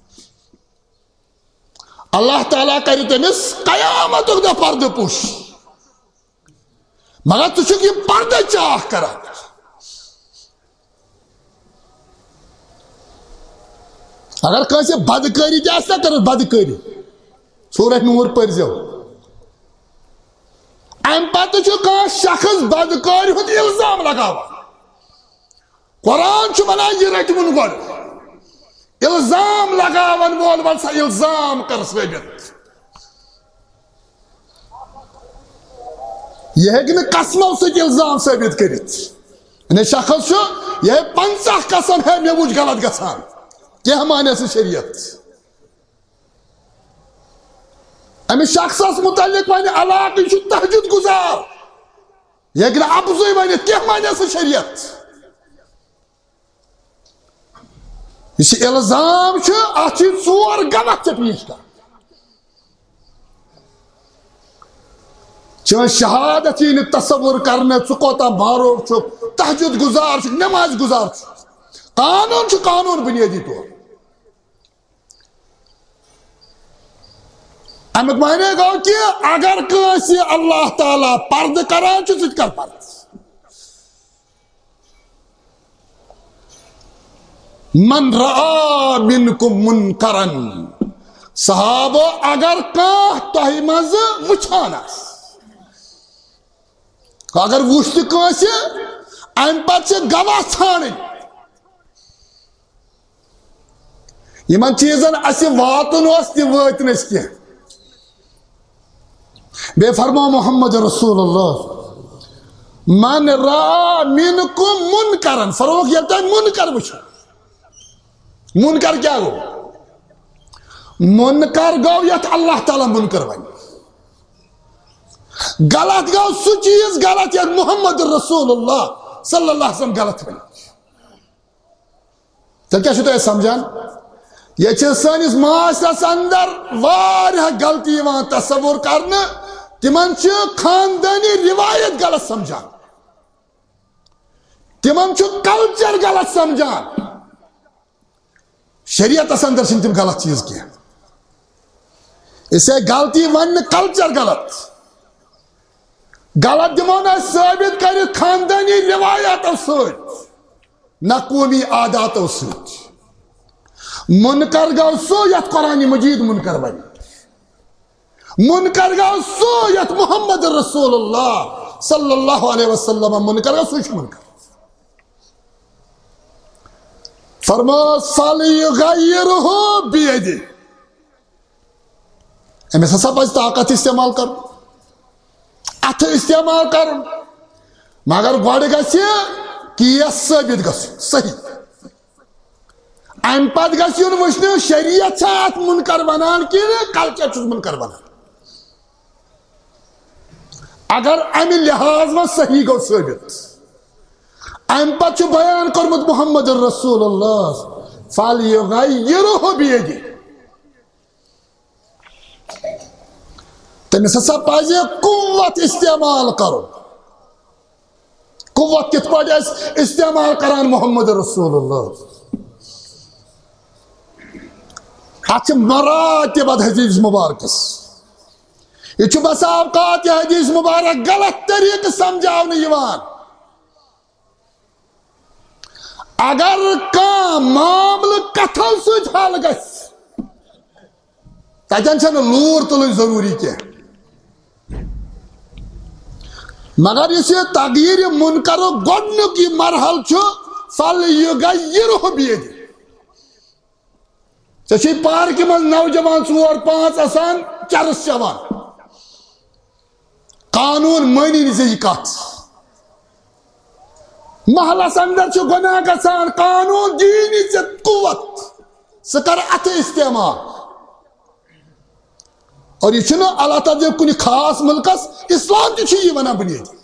اللہ تعالیٰ کرِ تٔمِس قیامتُک دۄہ پردٕ پوش۔ مگر ژٕ چھُکھ یہِ پردٕ چاکھ کران۔ اگر کٲنٛسہِ بدکٲری تہِ آسہِ نا کٔرمٕژ، بدکٲری، سورہ نور پٔرۍزیو۔ امہِ پتہٕ چھُ کانٛہہ شخص بدکٲری ہُنٛد الزام لگاوان۔ قرآن چھُ ونان، یہِ رٔٹۍ وُن گۄڈٕ۔ الزام لگاون وول، ون سا الزام کر ثٲبت۔ یہِ ہیٚکہِ نہٕ قسمو سۭتۍ الزام ثٲبت کٔرِتھ۔ یعنی شخص چھُ، یہِ ہیٚکہِ پنٛژاہ قسم ہے مےٚ وُچھ غلط گژھان، کینٛہہ مانہِ سُہ شریعت۔ أمِس شخصس متعلق ونہِ علاقہٕ، یہِ چھُ تہجد گزار، یہِ ہیٚکہِ نہٕ اپزُے ؤنِتھ، کینٛہہ مانہِ سُہ شریعت۔ یُس یہِ الزام چھُ، اتھ چھِ ژور غلط ژےٚ پیش کران۔ چٲنۍ شہادت یی نہٕ تصور کرنہٕ، ژٕ کوتاہ معروف چھُکھ، تہجد گزار چھُکھ، نماز گزار چھُکھ۔ قانون چھُ، قانون بنیٲدی طور۔ امیُک معنی گوٚو کہِ اگر کٲنٛسہِ اللہ تعالیٰ پردٕ کران چھُ، ژٕ تہِ کر پردٕ۔ من رأى منكم منكرا، صحابو، اگر کانٛہہ تۄہہِ منٛزٕ وٕچھان آسہِ، اگر وٕچھ تہِ کٲنٛسہِ، امہِ پتہٕ چھِ گواہ ژھانڈٕنۍ۔ یِمن چیٖزن اسہِ واتُن اوس، تہِ وٲتۍ نہٕ أسۍ کینٛہہ۔ بیٚیہِ فرموو محمد رسول اللہ، من رأى منكم منكرا، فرمووُکھ، ییٚلہِ تۄہہِ منکر وٕچھو۔ منکر کیٛاہ گوٚو؟ منکر گوٚو یتھ اللہ تعالیٰ منکر ونہِ۔ غلط گوٚو سُہ چیٖز غلط یتھ محمد رسول اللہ صلی اللہ علیہ وسلم غلط ونہِ۔ تیٚلہِ کیٛاہ چھُو تُہۍ سمجھان؟ ییٚتہِ چھِ سٲنِس معاشرس اندر واریاہ غلطی یِوان تصور کرنہٕ۔ تِمن چھِ خاندٲنی روایت غلط سمجھان، تِمن چھُ culture غلط سمجھان۔ شریعتس اندر چھِنہٕ تِم غلط چیٖز کینٛہہ۔ اسے غلطی وننہٕ culture غلط۔ غلط دِمو نہٕ أسۍ ثٲبت کٔرِتھ خاندٲنی روایاتو سۭتۍ، نہ قومی عاداتو سۭتۍ۔ منکر گوٚو سُہ یتھ قرآن مجید منکر ونہِ۔ منکر گوٚو سُہ یتھ محمد رسول اللہ صلی اللہ علیہ وسلم منکر گوٚو، سُے چھُ منکر۔ فرموو، فَلْيُغَيِّرْهُ بِيَدِهِ۔ أمِس ہسا پزِ طاقت استعمال کرُن، اتھٕ استعمال کرُن، مگر گۄڈٕ گژھِ case ثٲبت گژھُن صحیح۔ امہِ پتہٕ گژھِ یُن وٕچھنہٕ، شریعت چھا اتھ منکر ونان کِنہٕ culture چھُس منکر ونان۔ اگر امہِ لحاظ منٛز صحیح گوٚو ثٲبت، امہِ پتہٕ چھُ بیان کوٚرمُت محمد رسول اللہ، فَلْيُغَيِّرْهُ بِيَدِهِ۔ تٔمِس ہسا پزِ قوت استعمال کرُن۔ قوت کِتھ پٲٹھۍ آسہِ استعمال کران محمد رسول اللہ؟ اتھ چھِ مراتب اتھ حدیث مبارکس۔ یہِ چھُ بسا اوقات یہِ حدیث مبارک غلط طریقہٕ سمجھاونہٕ یِوان۔ اگر کانٛہہ معاملہٕ کتھو سۭتۍ حل گژھِ، تتٮ۪ن چھنہٕ لوٗر تُلٕنۍ ضروٗری کینٛہہ۔ مگر یُس یہِ تغییر منکرُک گۄڈنیُک یہِ مرحلہٕ چھُ، فَلْيُغَيِّرْهُ بِيَدِهِ۔ ژےٚ چھُے پارکہِ منٛز نوجوان ژور پانٛژھ آسان، چرس چٮ۪وان۔ قانون مٲنی نہٕ ژےٚ یہِ کتھ۔ محلس اندر چھُ گۄناہ گژھان، قانون دی نہٕ ژےٚ قوت، ژٕ کر اتھٕ استعمال۔ اور یہِ چھُنہٕ اللہ تعالیٰ دِیُن کُنہِ خاص مُلکس، اسلام تہِ چھُ یی ونان بنیٲدی۔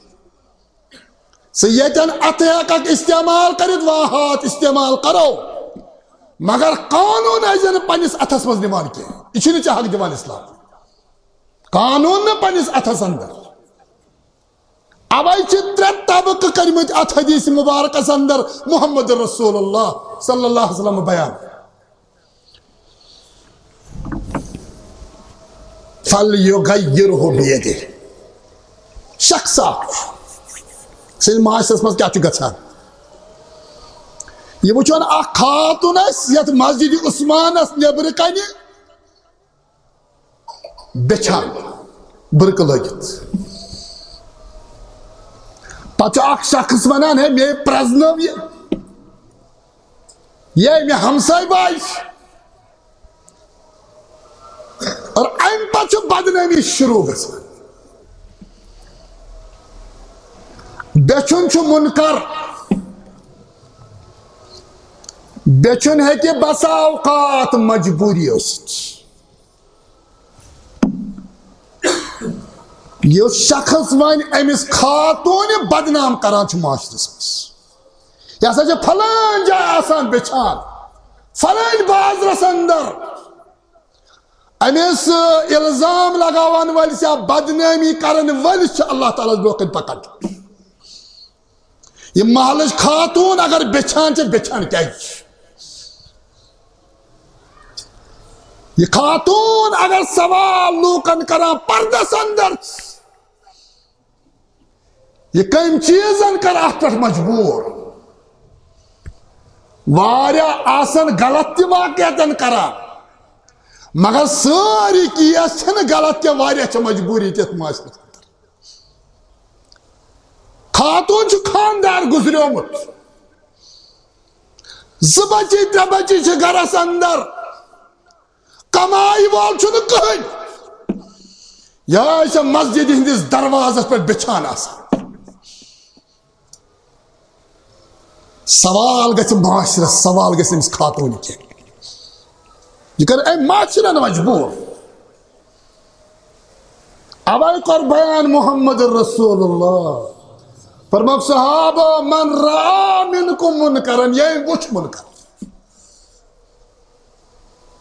ژٕ ییٚتٮ۪ن اتھٕ ہٮ۪ککھ استعمال کٔرِتھ، واہات استعمال کرو، مگر قانون ٲسۍ زِ نہٕ پننِس اتھس منٛز نِوان کینٛہہ۔ یہِ چھُنہٕ ژےٚ حق دِوان اسلام۔ قانون نہٕ پننِس اتھس اندر۔ اوے چھِ ترٛےٚ طبقہٕ کٔرمٕتۍ اتھ حدیث مبارکس اندر محمد رسول اللہ صلی اللہ علیہ وسلم بیان۔ فَلْيُغَيِّرْهُ بِيَدِهِ۔ شخص اکھ چھُ۔ سٲنِس معاشرس منٛز کیٛاہ چھُ گژھان؟ یہِ وٕچھان اکھ خاتوٗن آسہِ یتھ مسجد عثمانس نیبرٕ کنہِ بِچھان، بُرقہٕ لٲگِتھ۔ پتہٕ چھُ اکھ شخص ونان، "ہے، مے پرزنٲو یہِ، یہِ مے ہمساے باے چھِ۔" اور امہِ پتہٕ چھُ بدنٲمی شروع گژھان۔ بیچھُن چھُ منکر، بیچھُن ہیٚکہِ بسا اوقات مجبوٗری ٲسِتھ۔ یُس شخص وۄنۍ أمِس خاتوٗنہِ بدنام کران چھُ معاشرس منٛز، یہِ ہسا چھِ فلٲنۍ جایہِ آسان بِچھان، فلٲنۍ بازرس اندر، أمِس الزام لگاون وٲلِس یا بدنٲمی کرن وٲلِس چھُ اللہ تعالیٰ ہس برونٛہہ کنہِ پکان۔ یہِ محلٕچ خاتوٗن اگر بِچھان چھِ، بِچھان کیٛازِ چھِ؟ یہِ خاتوٗن اگر سوال لوٗکن کران پردس اندر، یہِ کٔمۍ چیٖزن کٔر اتھ پٮ۪ٹھ مجبوٗر؟ واریاہ آسن غلط تہِ واقعیتن کران، مگر سٲری کیس چھِنہٕ غلط کینٛہہ، واریاہ چھِ مجبوٗری تہِ اتھ معاشرس اندر۔ خاتوٗن چھُ خاندار گُزریومُت، زٕ بچی ترٛےٚ بچی چھِ گرس اندر، کمایہِ وول چھُنہٕ کٕہٕنۍ۔ یہِ چھےٚ مسجد ہٕنٛدِس دروازس پٮ۪ٹھ بِچھان آسان۔ سوال گژھِ معاشرس، سوال گژھِ أمِس خاتوٗنہِ کینٛہہ۔ یہِ کَرِ أمۍ معاشرن مجبوٗر۔ اوے کوٚر بیان محمد رسول اللہ۔ فرموو صحابہ، "من رأى منكم منكرا"، ییٚمۍ وُچھ منکر۔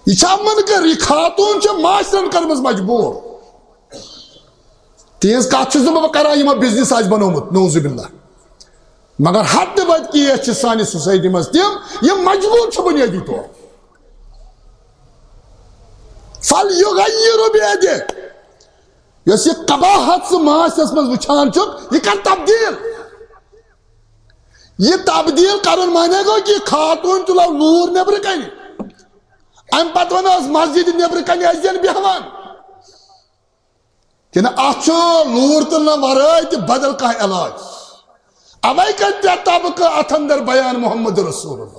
یہِ چھا منکر؟ یہِ خاتوٗن چھےٚ معاشرن کٔرمٕژ مجبوٗر۔ تِہنٛز کتھ چھُس نہٕ بہٕ کران، یِمو بزنس آسہِ بنوومُت، نعوذ باللہ۔ مگر حد بدقیس چھِ سانہِ سوسائٹی منٛز تِم، یِم مجبوٗر چھِ بنیٲدی طور۔ فَلْيُغَيِّرْهُ بِيَدِهِ۔ یۄس یہِ قباحت ژٕ معاشرس منٛز وٕچھان چھُکھ، یہِ کر تبدیل۔ یہِ تبدیل کرُن معنی گوٚو کہِ خاتوٗن تُلو لوٗر نیبرٕ کنہِ، امہِ پتہٕ ونو أسۍ مسجد نیبرٕ کنہِ ٲسۍ زن بیہوان۔ کِنہٕ اتھ چھُ لوٗر تُلنہٕ ورٲے تہِ بدل کانٛہہ علاج؟ اوے کٔر ترٛےٚ طبقہٕ اتھ اندر بیان محمد رسول اللہ۔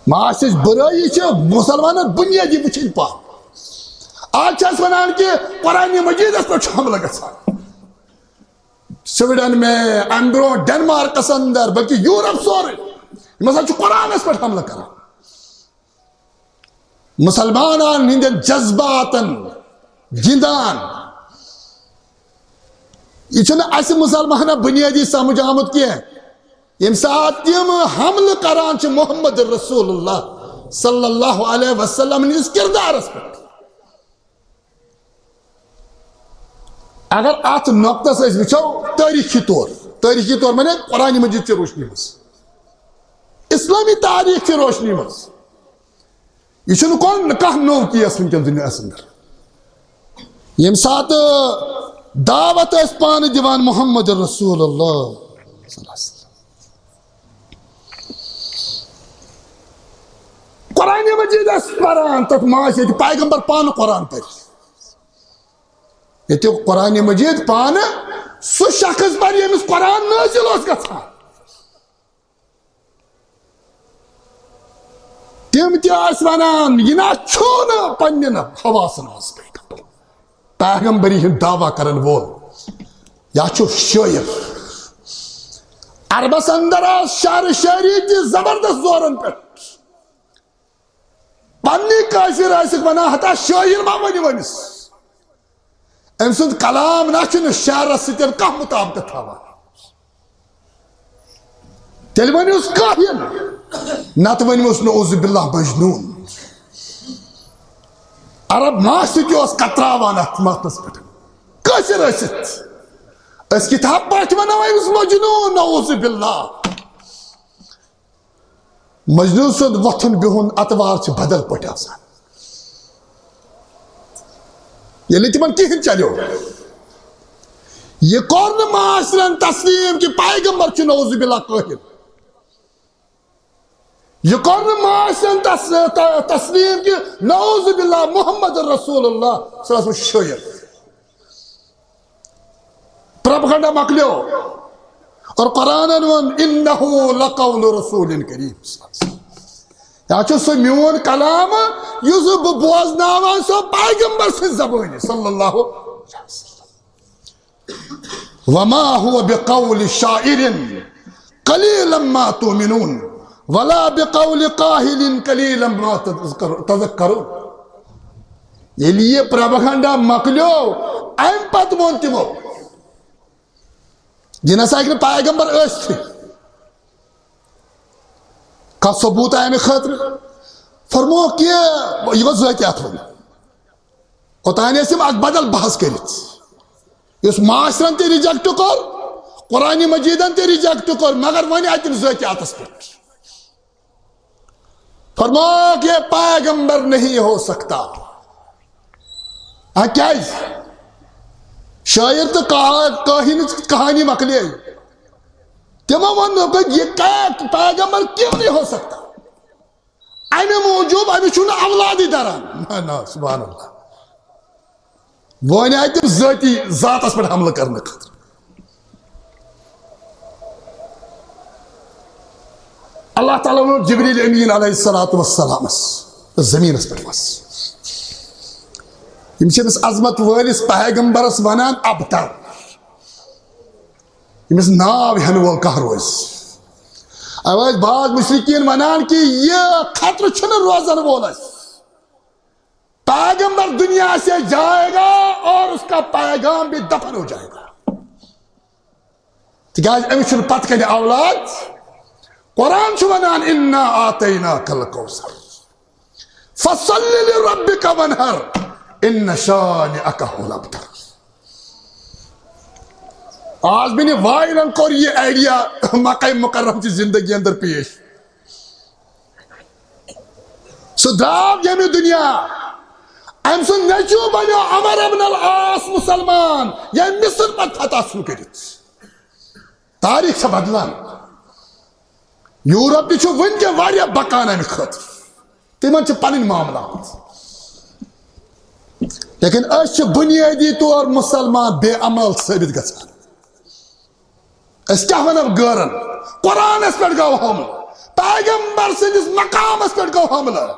معاشِچ بُرٲیی چھِ مُسلمانن بُنیٲدی وٕچھِنۍ پانہٕ۔ آز چھِ أسۍ ونان کہِ قرآن مجیدس پٮ۪ٹھ چھُ حملہٕ گژھان۔ سویڈن میں، امہِ برونٛہہ ڈنمارکس اندر، بلکہِ یورپ سورُے، یِم ہسا چھِ قرآنس پٮ۪ٹھ حملہٕ کران۔ مُسلمانن ہٕنٛدٮ۪ن جذباتن گِنٛدان۔ یہِ چھُنہٕ اَسہِ مُسلمانن بُنیٲدی سمجھ آمُت کینٛہہ۔ ییٚمہِ ساتہٕ تِم حملہٕ کران چھِ محمد رسول اللہ صلی اللہ علیہ وسلم ہٕنٛدِس کردارس پٮ۪ٹھ۔ اگر اتھ نۄقطس أسۍ وٕچھو تٲریٖخی طور، تٲریٖخی طور معنی قرآن مجید چہِ روشنی منٛز، اسلامی تاریٖخ چہِ روشنی منٛز، یہِ چھُنہٕ کانٛہہ، کانٛہہ نوٚو کیس وٕنکیٚن دُنیاہس اندر۔ ییٚمہِ ساتہٕ دعوت ٲسۍ پانہٕ دِوان محمد رسول اللہ صلی اللہ علیہ وسلم۔ قرآن مجید ٲسۍ پران، تتھ ما ٲسۍ ییٚتہِ پیغمبر پانہٕ قرآن پرِ؟ ییٚتہِ قرآن مجید پانہٕ سُہ شخص پرِ، ییٚمِس قرآن نٲزِل اوس گژھان۔ تِم تہِ ٲسۍ ونان، یہِ نہ چھُنہٕ پننٮ۪ن حواسن منٛز پیغمبر، پیغمبری ہُنٛد دعویٰ کرن وول۔ یا چھُ شٲعر۔ عربس اندر ٲس شعر شٲعری تہِ زبردست زورن پٮ۪ٹھ۔ پننہِ کٲفر ٲسِکھ ونان، ہتا شٲعر ما ؤنِو أمِس؟ أمۍ سُنٛد کلام نہ چھُنہٕ شعرس سۭتۍ کانٛہہ مطابقت تھاوان۔ تیٚلہِ ؤنِوس کاہِن، نتہٕ ؤنِوس نعوذ باللہ مجنون۔ عرب ما سۭتۍ اوس کتراوان اتھ متنس پٮ۪ٹھ؟ کٲشِر ٲسِتھ۔ أسۍ کِتھا پٲٹھۍ ونو أمِس مجنون؟ نعوذ باللہ۔ مجنون سُنٛد وۄتھُن بِہُن اطوار چھِ بدل پٲٹھۍ آسان۔ ییٚلہِ نہٕ تِمن کِہینۍ چلیو۔ یہِ کوٚر نہٕ معاشرن تسلیم کہِ پیغمبر چھُ نعوذ باللہ کٲہِن۔ یہِ کوٚر نہٕ معاشرن تس-، ت-، تسلیم کہِ نعوذ باللہ محمد رسول اللہ صلی اللہ علیہ وسلم چھُ شٲعر۔ پروپیگنڈا مۄکلیو۔ اور قرآنن ووٚن، "انہ لقول رسول کریم۔" یا چھُ سُہ میون کلام یُس بہٕ بوزناوان چھُسو پیغمبر سٕنٛزِ زبٲنہِ صلی اللہ علیہ وسلم۔ وما هو بقول شاعر قليلا ما تؤمنون ولا بقول كاهن قليلا ما تذكر-، تذكرون۔ ییٚلہِ یہِ پروپیگنڈا مۄکلیو، اَمہِ پتہٕ ووٚن تِمو، یہِ نسا ہیٚکہِ نہٕ پیغمبر ٲسِتھٕے۔ کانٛہہ ثبوٗت اَمہِ خٲطرٕ؟ فرمووُکھ، یہِ، یہِ گوٚو ذٲتی اَتھٕ وَنُن۔ اوٚتانۍ ٲسۍ یِم اکھ بدل بحث کٔرِتھ، یُس معاشرن تہِ ریجیکٹ کوٚر، قرآن مجیدن تہِ ریجیکٹ کوٚر، مگر وۄنۍ آیہِ تِم ذٲتی اَتھس پٮ۪ٹھ۔ فرمووُکھ، یہ پیغمبر نہیں ہو سکتا۔ آ، کیازِ؟ شٲعر تہٕ کا-، کٲہِن کہانی مۄکلے۔ تِمو ووٚن نہٕ، یہ کا-، پیغمبر کیوں نہیں ہو سکتا؟ امہِ موٗجوٗب أمِس چھُنہٕ اولادٕے دران۔ نہ، نہ، سبحان اللہ۔ وۄنۍ آیہِ تِم ذٲتی ذاتس پٮ۪ٹھ حملہٕ کرنہٕ خٲطرٕ۔ اللہ تعالیٰ ووٚن جبریل امین علیہ الصلوۃ والسلامس، زمینس پٮ۪ٹھ وس۔ یِم چھِ أمِس عظمت وٲلِس پیغمبرس ونان ابتر۔ ییٚمِس ناو ہٮ۪نہٕ وول کانٛہہ روزِ۔ اَوے ٲسۍ بعض مشرکین ونان کہِ یہِ خطرٕ چھُنہٕ روزن وول اَسہِ۔ پیغمبر دنیا سے جائے گا اور اس کا پیغام بھی دفن ہو جائے گا۔ تِکیازِ أمِس چھُنہٕ پتہٕ کنہِ اولاد۔ قرآن چھُ ونان، "انا اعطیناک الکوثر فصل لربک وانحر ان شانئک هو الابتر۔" آز بنہِ وائرل کوٚر یہِ آئیڈیا مکہ مکرم چہِ زندگی اندر پیش۔ سُہ درٛاو ییٚمہِ دُنیا۔ أمۍ سُنٛد نیٚچوٗ بنیو عمر ابن العاص مسلمان، ییٚمۍ مصر پتہٕ فتح ژھُن کٔرِتھ۔ تاریخ چھےٚ بدلان۔ یورپ تہِ چھُ وٕنہِ تہِ واریاہ بکان امہِ خٲطرٕ۔ تِمن چھِ پنٕنۍ معاملات۔ لیکن أسۍ چھِ بنیٲدی طور مسلمان بے عمل ثٲبت گژھان۔ أسۍ کیٛاہ ونو غٲرن؟ قرآنس پٮ۪ٹھ گوٚو حملہٕ، پیغمبر سٕنٛدِس مقامس پٮ۪ٹھ گوٚو حملہٕ۔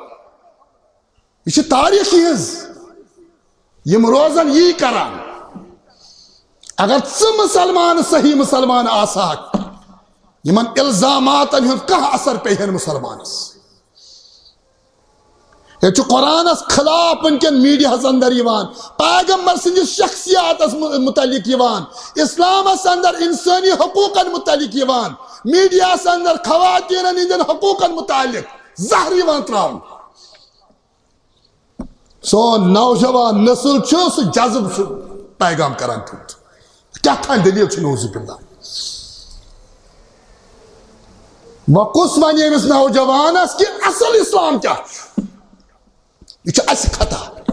یہِ چھِ تاریخ یِہٕنٛز۔ یِم روزن یی کران۔ اگر ژٕ مسلمان صحیح مسلمان آسہٕ ہاکھ، یِمن الزاماتن ہُنٛد کانٛہہ اثر پیٚیہِ ہا نہٕ مسلمانس۔ ییٚتہِ چھُ قرآنس خلاف وٕنکیٚن میڈیاہس اندر یِوان، پیغمبر سٕنٛدِس شخصیاتس مُ-، متعلق یِوان، اسلامس اندر انسٲنی حقوقن متعلق یِوان، میڈیاہس اندر خواتینن ہٕنٛدٮ۪ن حقوقن متعلق زہر یِوان تراونہٕ۔ سون نوجوان نسل چھُ سُہ جذب، سُہ پیغام کران تیُتھ۔ کیٛاہ تام دٔلیٖل چھِ، نعوذ باللہ۔ وۄنۍ کُس وَنہِ أمِس نوجوانَس کہِ اَصٕل اِسلام کیٛاہ چھُ؟ یہِ چھُ اَسہِ خطا۔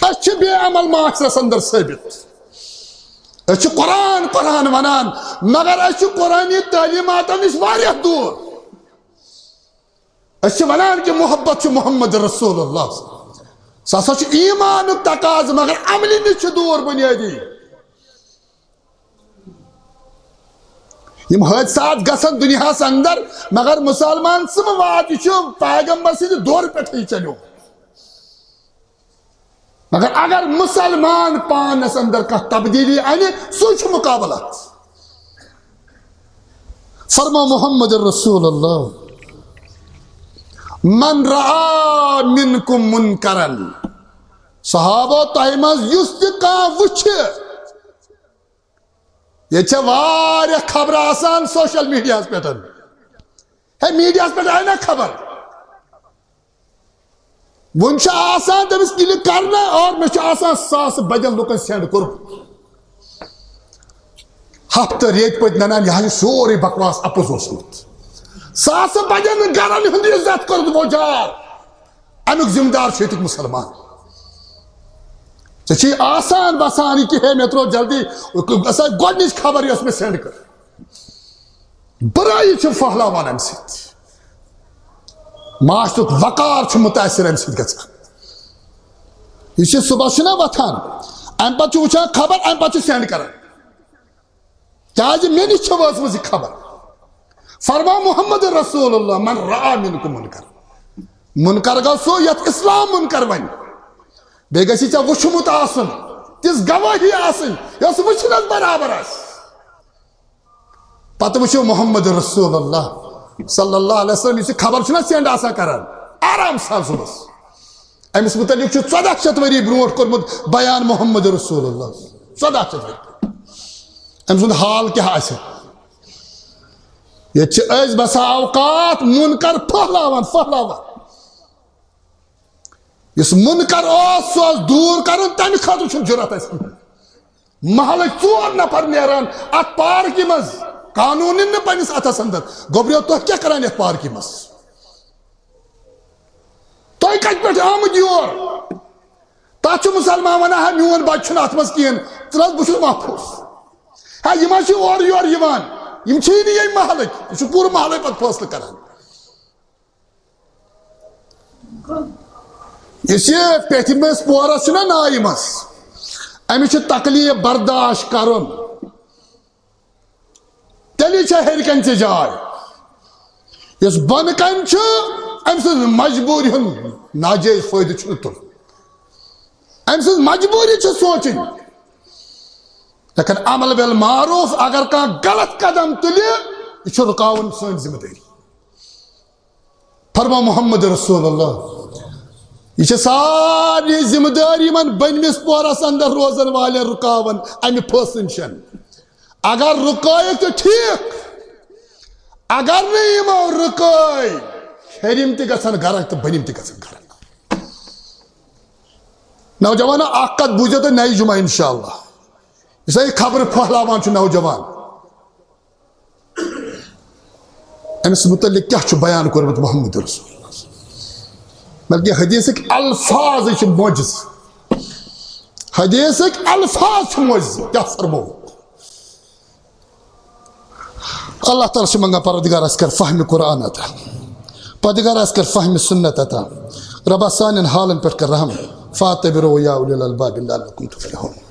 أسۍ چھِ بے عمل معاشرَس اندر ثٲبت۔ أسۍ چھِ قرآن، قرآن وَنان، مگر أسۍ چھِ قرآنی تعلیٖماتَن نِش واریاہ دوٗر۔ أسۍ چھِ وَنان کہِ محبت چھُ محمد رسول اللہ۔ سُہ ہسا چھُ ایٖمانُک تقاضہٕ، مگر عملہِ نِش چھُ دوٗر بُنیٲدی۔ یِم حٲدثات گژھن دُنیاہَس اندر، مگر مُسلمان سُنٛد وعدٕ چھُ پیغمبر سٕنٛدِ دورٕ پٮ۪ٹھٕے چلیومُت۔ مگر اگر مُسلمان پانس اندر کانٛہہ تبدیٖلی اَنہِ، سُے چھُ مُقابلہٕ اَتھ۔ فرمو محمد رسول اللہ، "من رعا منکم منکرا"، صحابو تۄہہِ منٛز یُس تہِ کانٛہہ وٕچھِ، ییٚتہِ چھےٚ واریاہ خبرٕ آسان سوشل میڈیاہس پٮ۪ٹھ۔ ہے، میڈیاہس پٮ۪ٹھ آیہِ نا خبر؟ وۄنۍ چھُ آسان تٔمِس کِلِک کرنہٕ اور مےٚ چھُ آسان ساسہٕ بَدٮ۪ن لُکن سینڈ کوٚرمُت۔ ہفتہٕ ریٚتۍ پٔتۍ ننان، یہِ حظ چھُ سورُے بکواس اپُز اوسمُت۔ ساسہٕ بَدٮ۪ن گرن ہُنٛد عزت کوٚرمُت وۄجار۔ اَمیُک ذمہٕ دار چھُ ییٚتیُک مُسلمان۔ ژےٚ چھے آسان باسان یہِ کہِ ہے مےٚ ترٛوو جلدی، گژھان گۄڈٕنِچ خبر یۄس مےٚ سینڈ کٔر۔ برٲیی چھِ پھٔہلاوان اَمہِ سۭتۍ۔ معاشرُک وقار چھُ متاثر اَمہِ سۭتۍ گژھان۔ یہِ چھِ صبحس چھُنہ وۄتھان، اَمہِ پتہٕ چھُ وٕچھان خبر، اَمہِ پتہٕ چھُ سینڈ کران۔ کیازِ مےٚ نِش چھِ وٲژمٕژ یہِ خبر۔ فرما محمد رسول اللہ، من رعا منکم منکر۔ منکر گوٚو سُہ یتھ اسلام منکر ونہِ۔ بیٚیہِ گژھِ ژےٚ وُچھمُت آسُن، تِژھ گوٲہی آسٕنۍ یۄس وٕچھنس برابر آسہِ۔ پتہٕ وٕچھو محمد رسول اللہ صلی اللہ علیہ وسلم، یُس یہِ خبر چھُنہ سینڈ آسان کران آرام سان صُبحس۔ أمِس مُتعلِق چھُ ژۄداہ شیٚتھ ؤری برونٛٹھ کوٚرمُت بیان محمد رسول اللہ۔ ژۄداہ شیٚتھ ؤری۔ أمۍ سُنٛد حال کیٛاہ آسہِ؟ ییٚتہِ چھِ أسۍ بسا اوقات منکر پھٔہلاوان، پھٔہلاوان۔ یُس منکر اوس، سُہ اوس دوٗر کرُن، تَمہِ خٲطرٕ چھُنہٕ جُرت اَسہِ کِہیٖنۍ۔ محلٕکۍ ژور نفر نیران اَتھ پارکہِ منٛز، قانوٗن نہٕ پنٛنِس اَتھس اندر۔ گوٚبریو، تُہۍ کیٛاہ کران یَتھ پارکہِ منٛز؟ تُہۍ کتہِ پٮ۪ٹھ آمٕتۍ یور؟ تتھ چھُ مسلمان ونان، "ہے، میون بچہِ چھُنہٕ اتھ منٛز کِہیٖنۍ، ژٕ نہ حظ، بہٕ چھُس محفوٗظ۔ ہے، یِم حظ چھِ اورٕ یورٕ یِوان، یِم چھِی نہٕ ییٚمہِ محلٕکۍ۔" یہِ چھُ پوٗرٕ محلے پتہٕ فٲصلہٕ کران۔ یُس یہِ پیٚتھمِس پورس چھُنہ نایہِ منٛز، أمِس چھُ تکلیف برداشت کرُن۔ تیٚلہِ چھےٚ ہیٚرِ کنہِ ژےٚ جاے۔ یُس بۄنہٕ کنہِ چھُ، أمۍ سٕنٛز مجبوٗری ہُنٛد ناجٲیز فٲیدٕ چھُنہٕ تُلُن۔ أمۍ سٕنٛز مجبوٗری چھِ سونٛچٕنۍ۔ لیکن امر بالمعروف، اگر کانٛہہ غلط قدم تُلہِ، یہِ چھُ رُکاوُن سٲنۍ ذمہٕ دٲری۔ فرما محمد رسول اللہ، یہِ چھِ سارنٕے ذمہٕ دٲری یِمن بٔنمِس پورس اندر روزن والٮ۪ن رُکاوان امہِ فٲصلہٕ نِش۔ اگر رُکٲیِکھ تہٕ ٹھیٖک، اگر نہٕ یِمو رُکٲے، ہیٚرِم تہِ گژھن غرق تہٕ بٔنِم تہِ گژھن غرق۔ نوجوانو، اکھ کتھ بوٗزِو تُہۍ نَیہِ جمعہ انشاءاللہ۔ یُس یہِ خبرٕ پھٔہلاوان چھُ نوجوان، أمِس مُتعلِق کیٛاہ چھُ بیان کوٚرمُت محمد رسول اللہ؟ بلکہِ حدیثٕکۍ الفاظ چھِ معجزٕ۔ حدیثٕکۍ الفاظ چھِ معجزٕ۔ کیٛاہ فرموو؟ اللہ تعالیٰ چھِ منٛگان، پروردگار، اَسہِ کر فہمِ قرآن عطا۔ پروردگار، اَسہِ کر فہمِ سنت عطا۔ رۄبا، سانٮ۪ن حالن پٮ۪ٹھ کر رحم۔ فاعتبروا یا اولی الالباب لعلکم تفلحون۔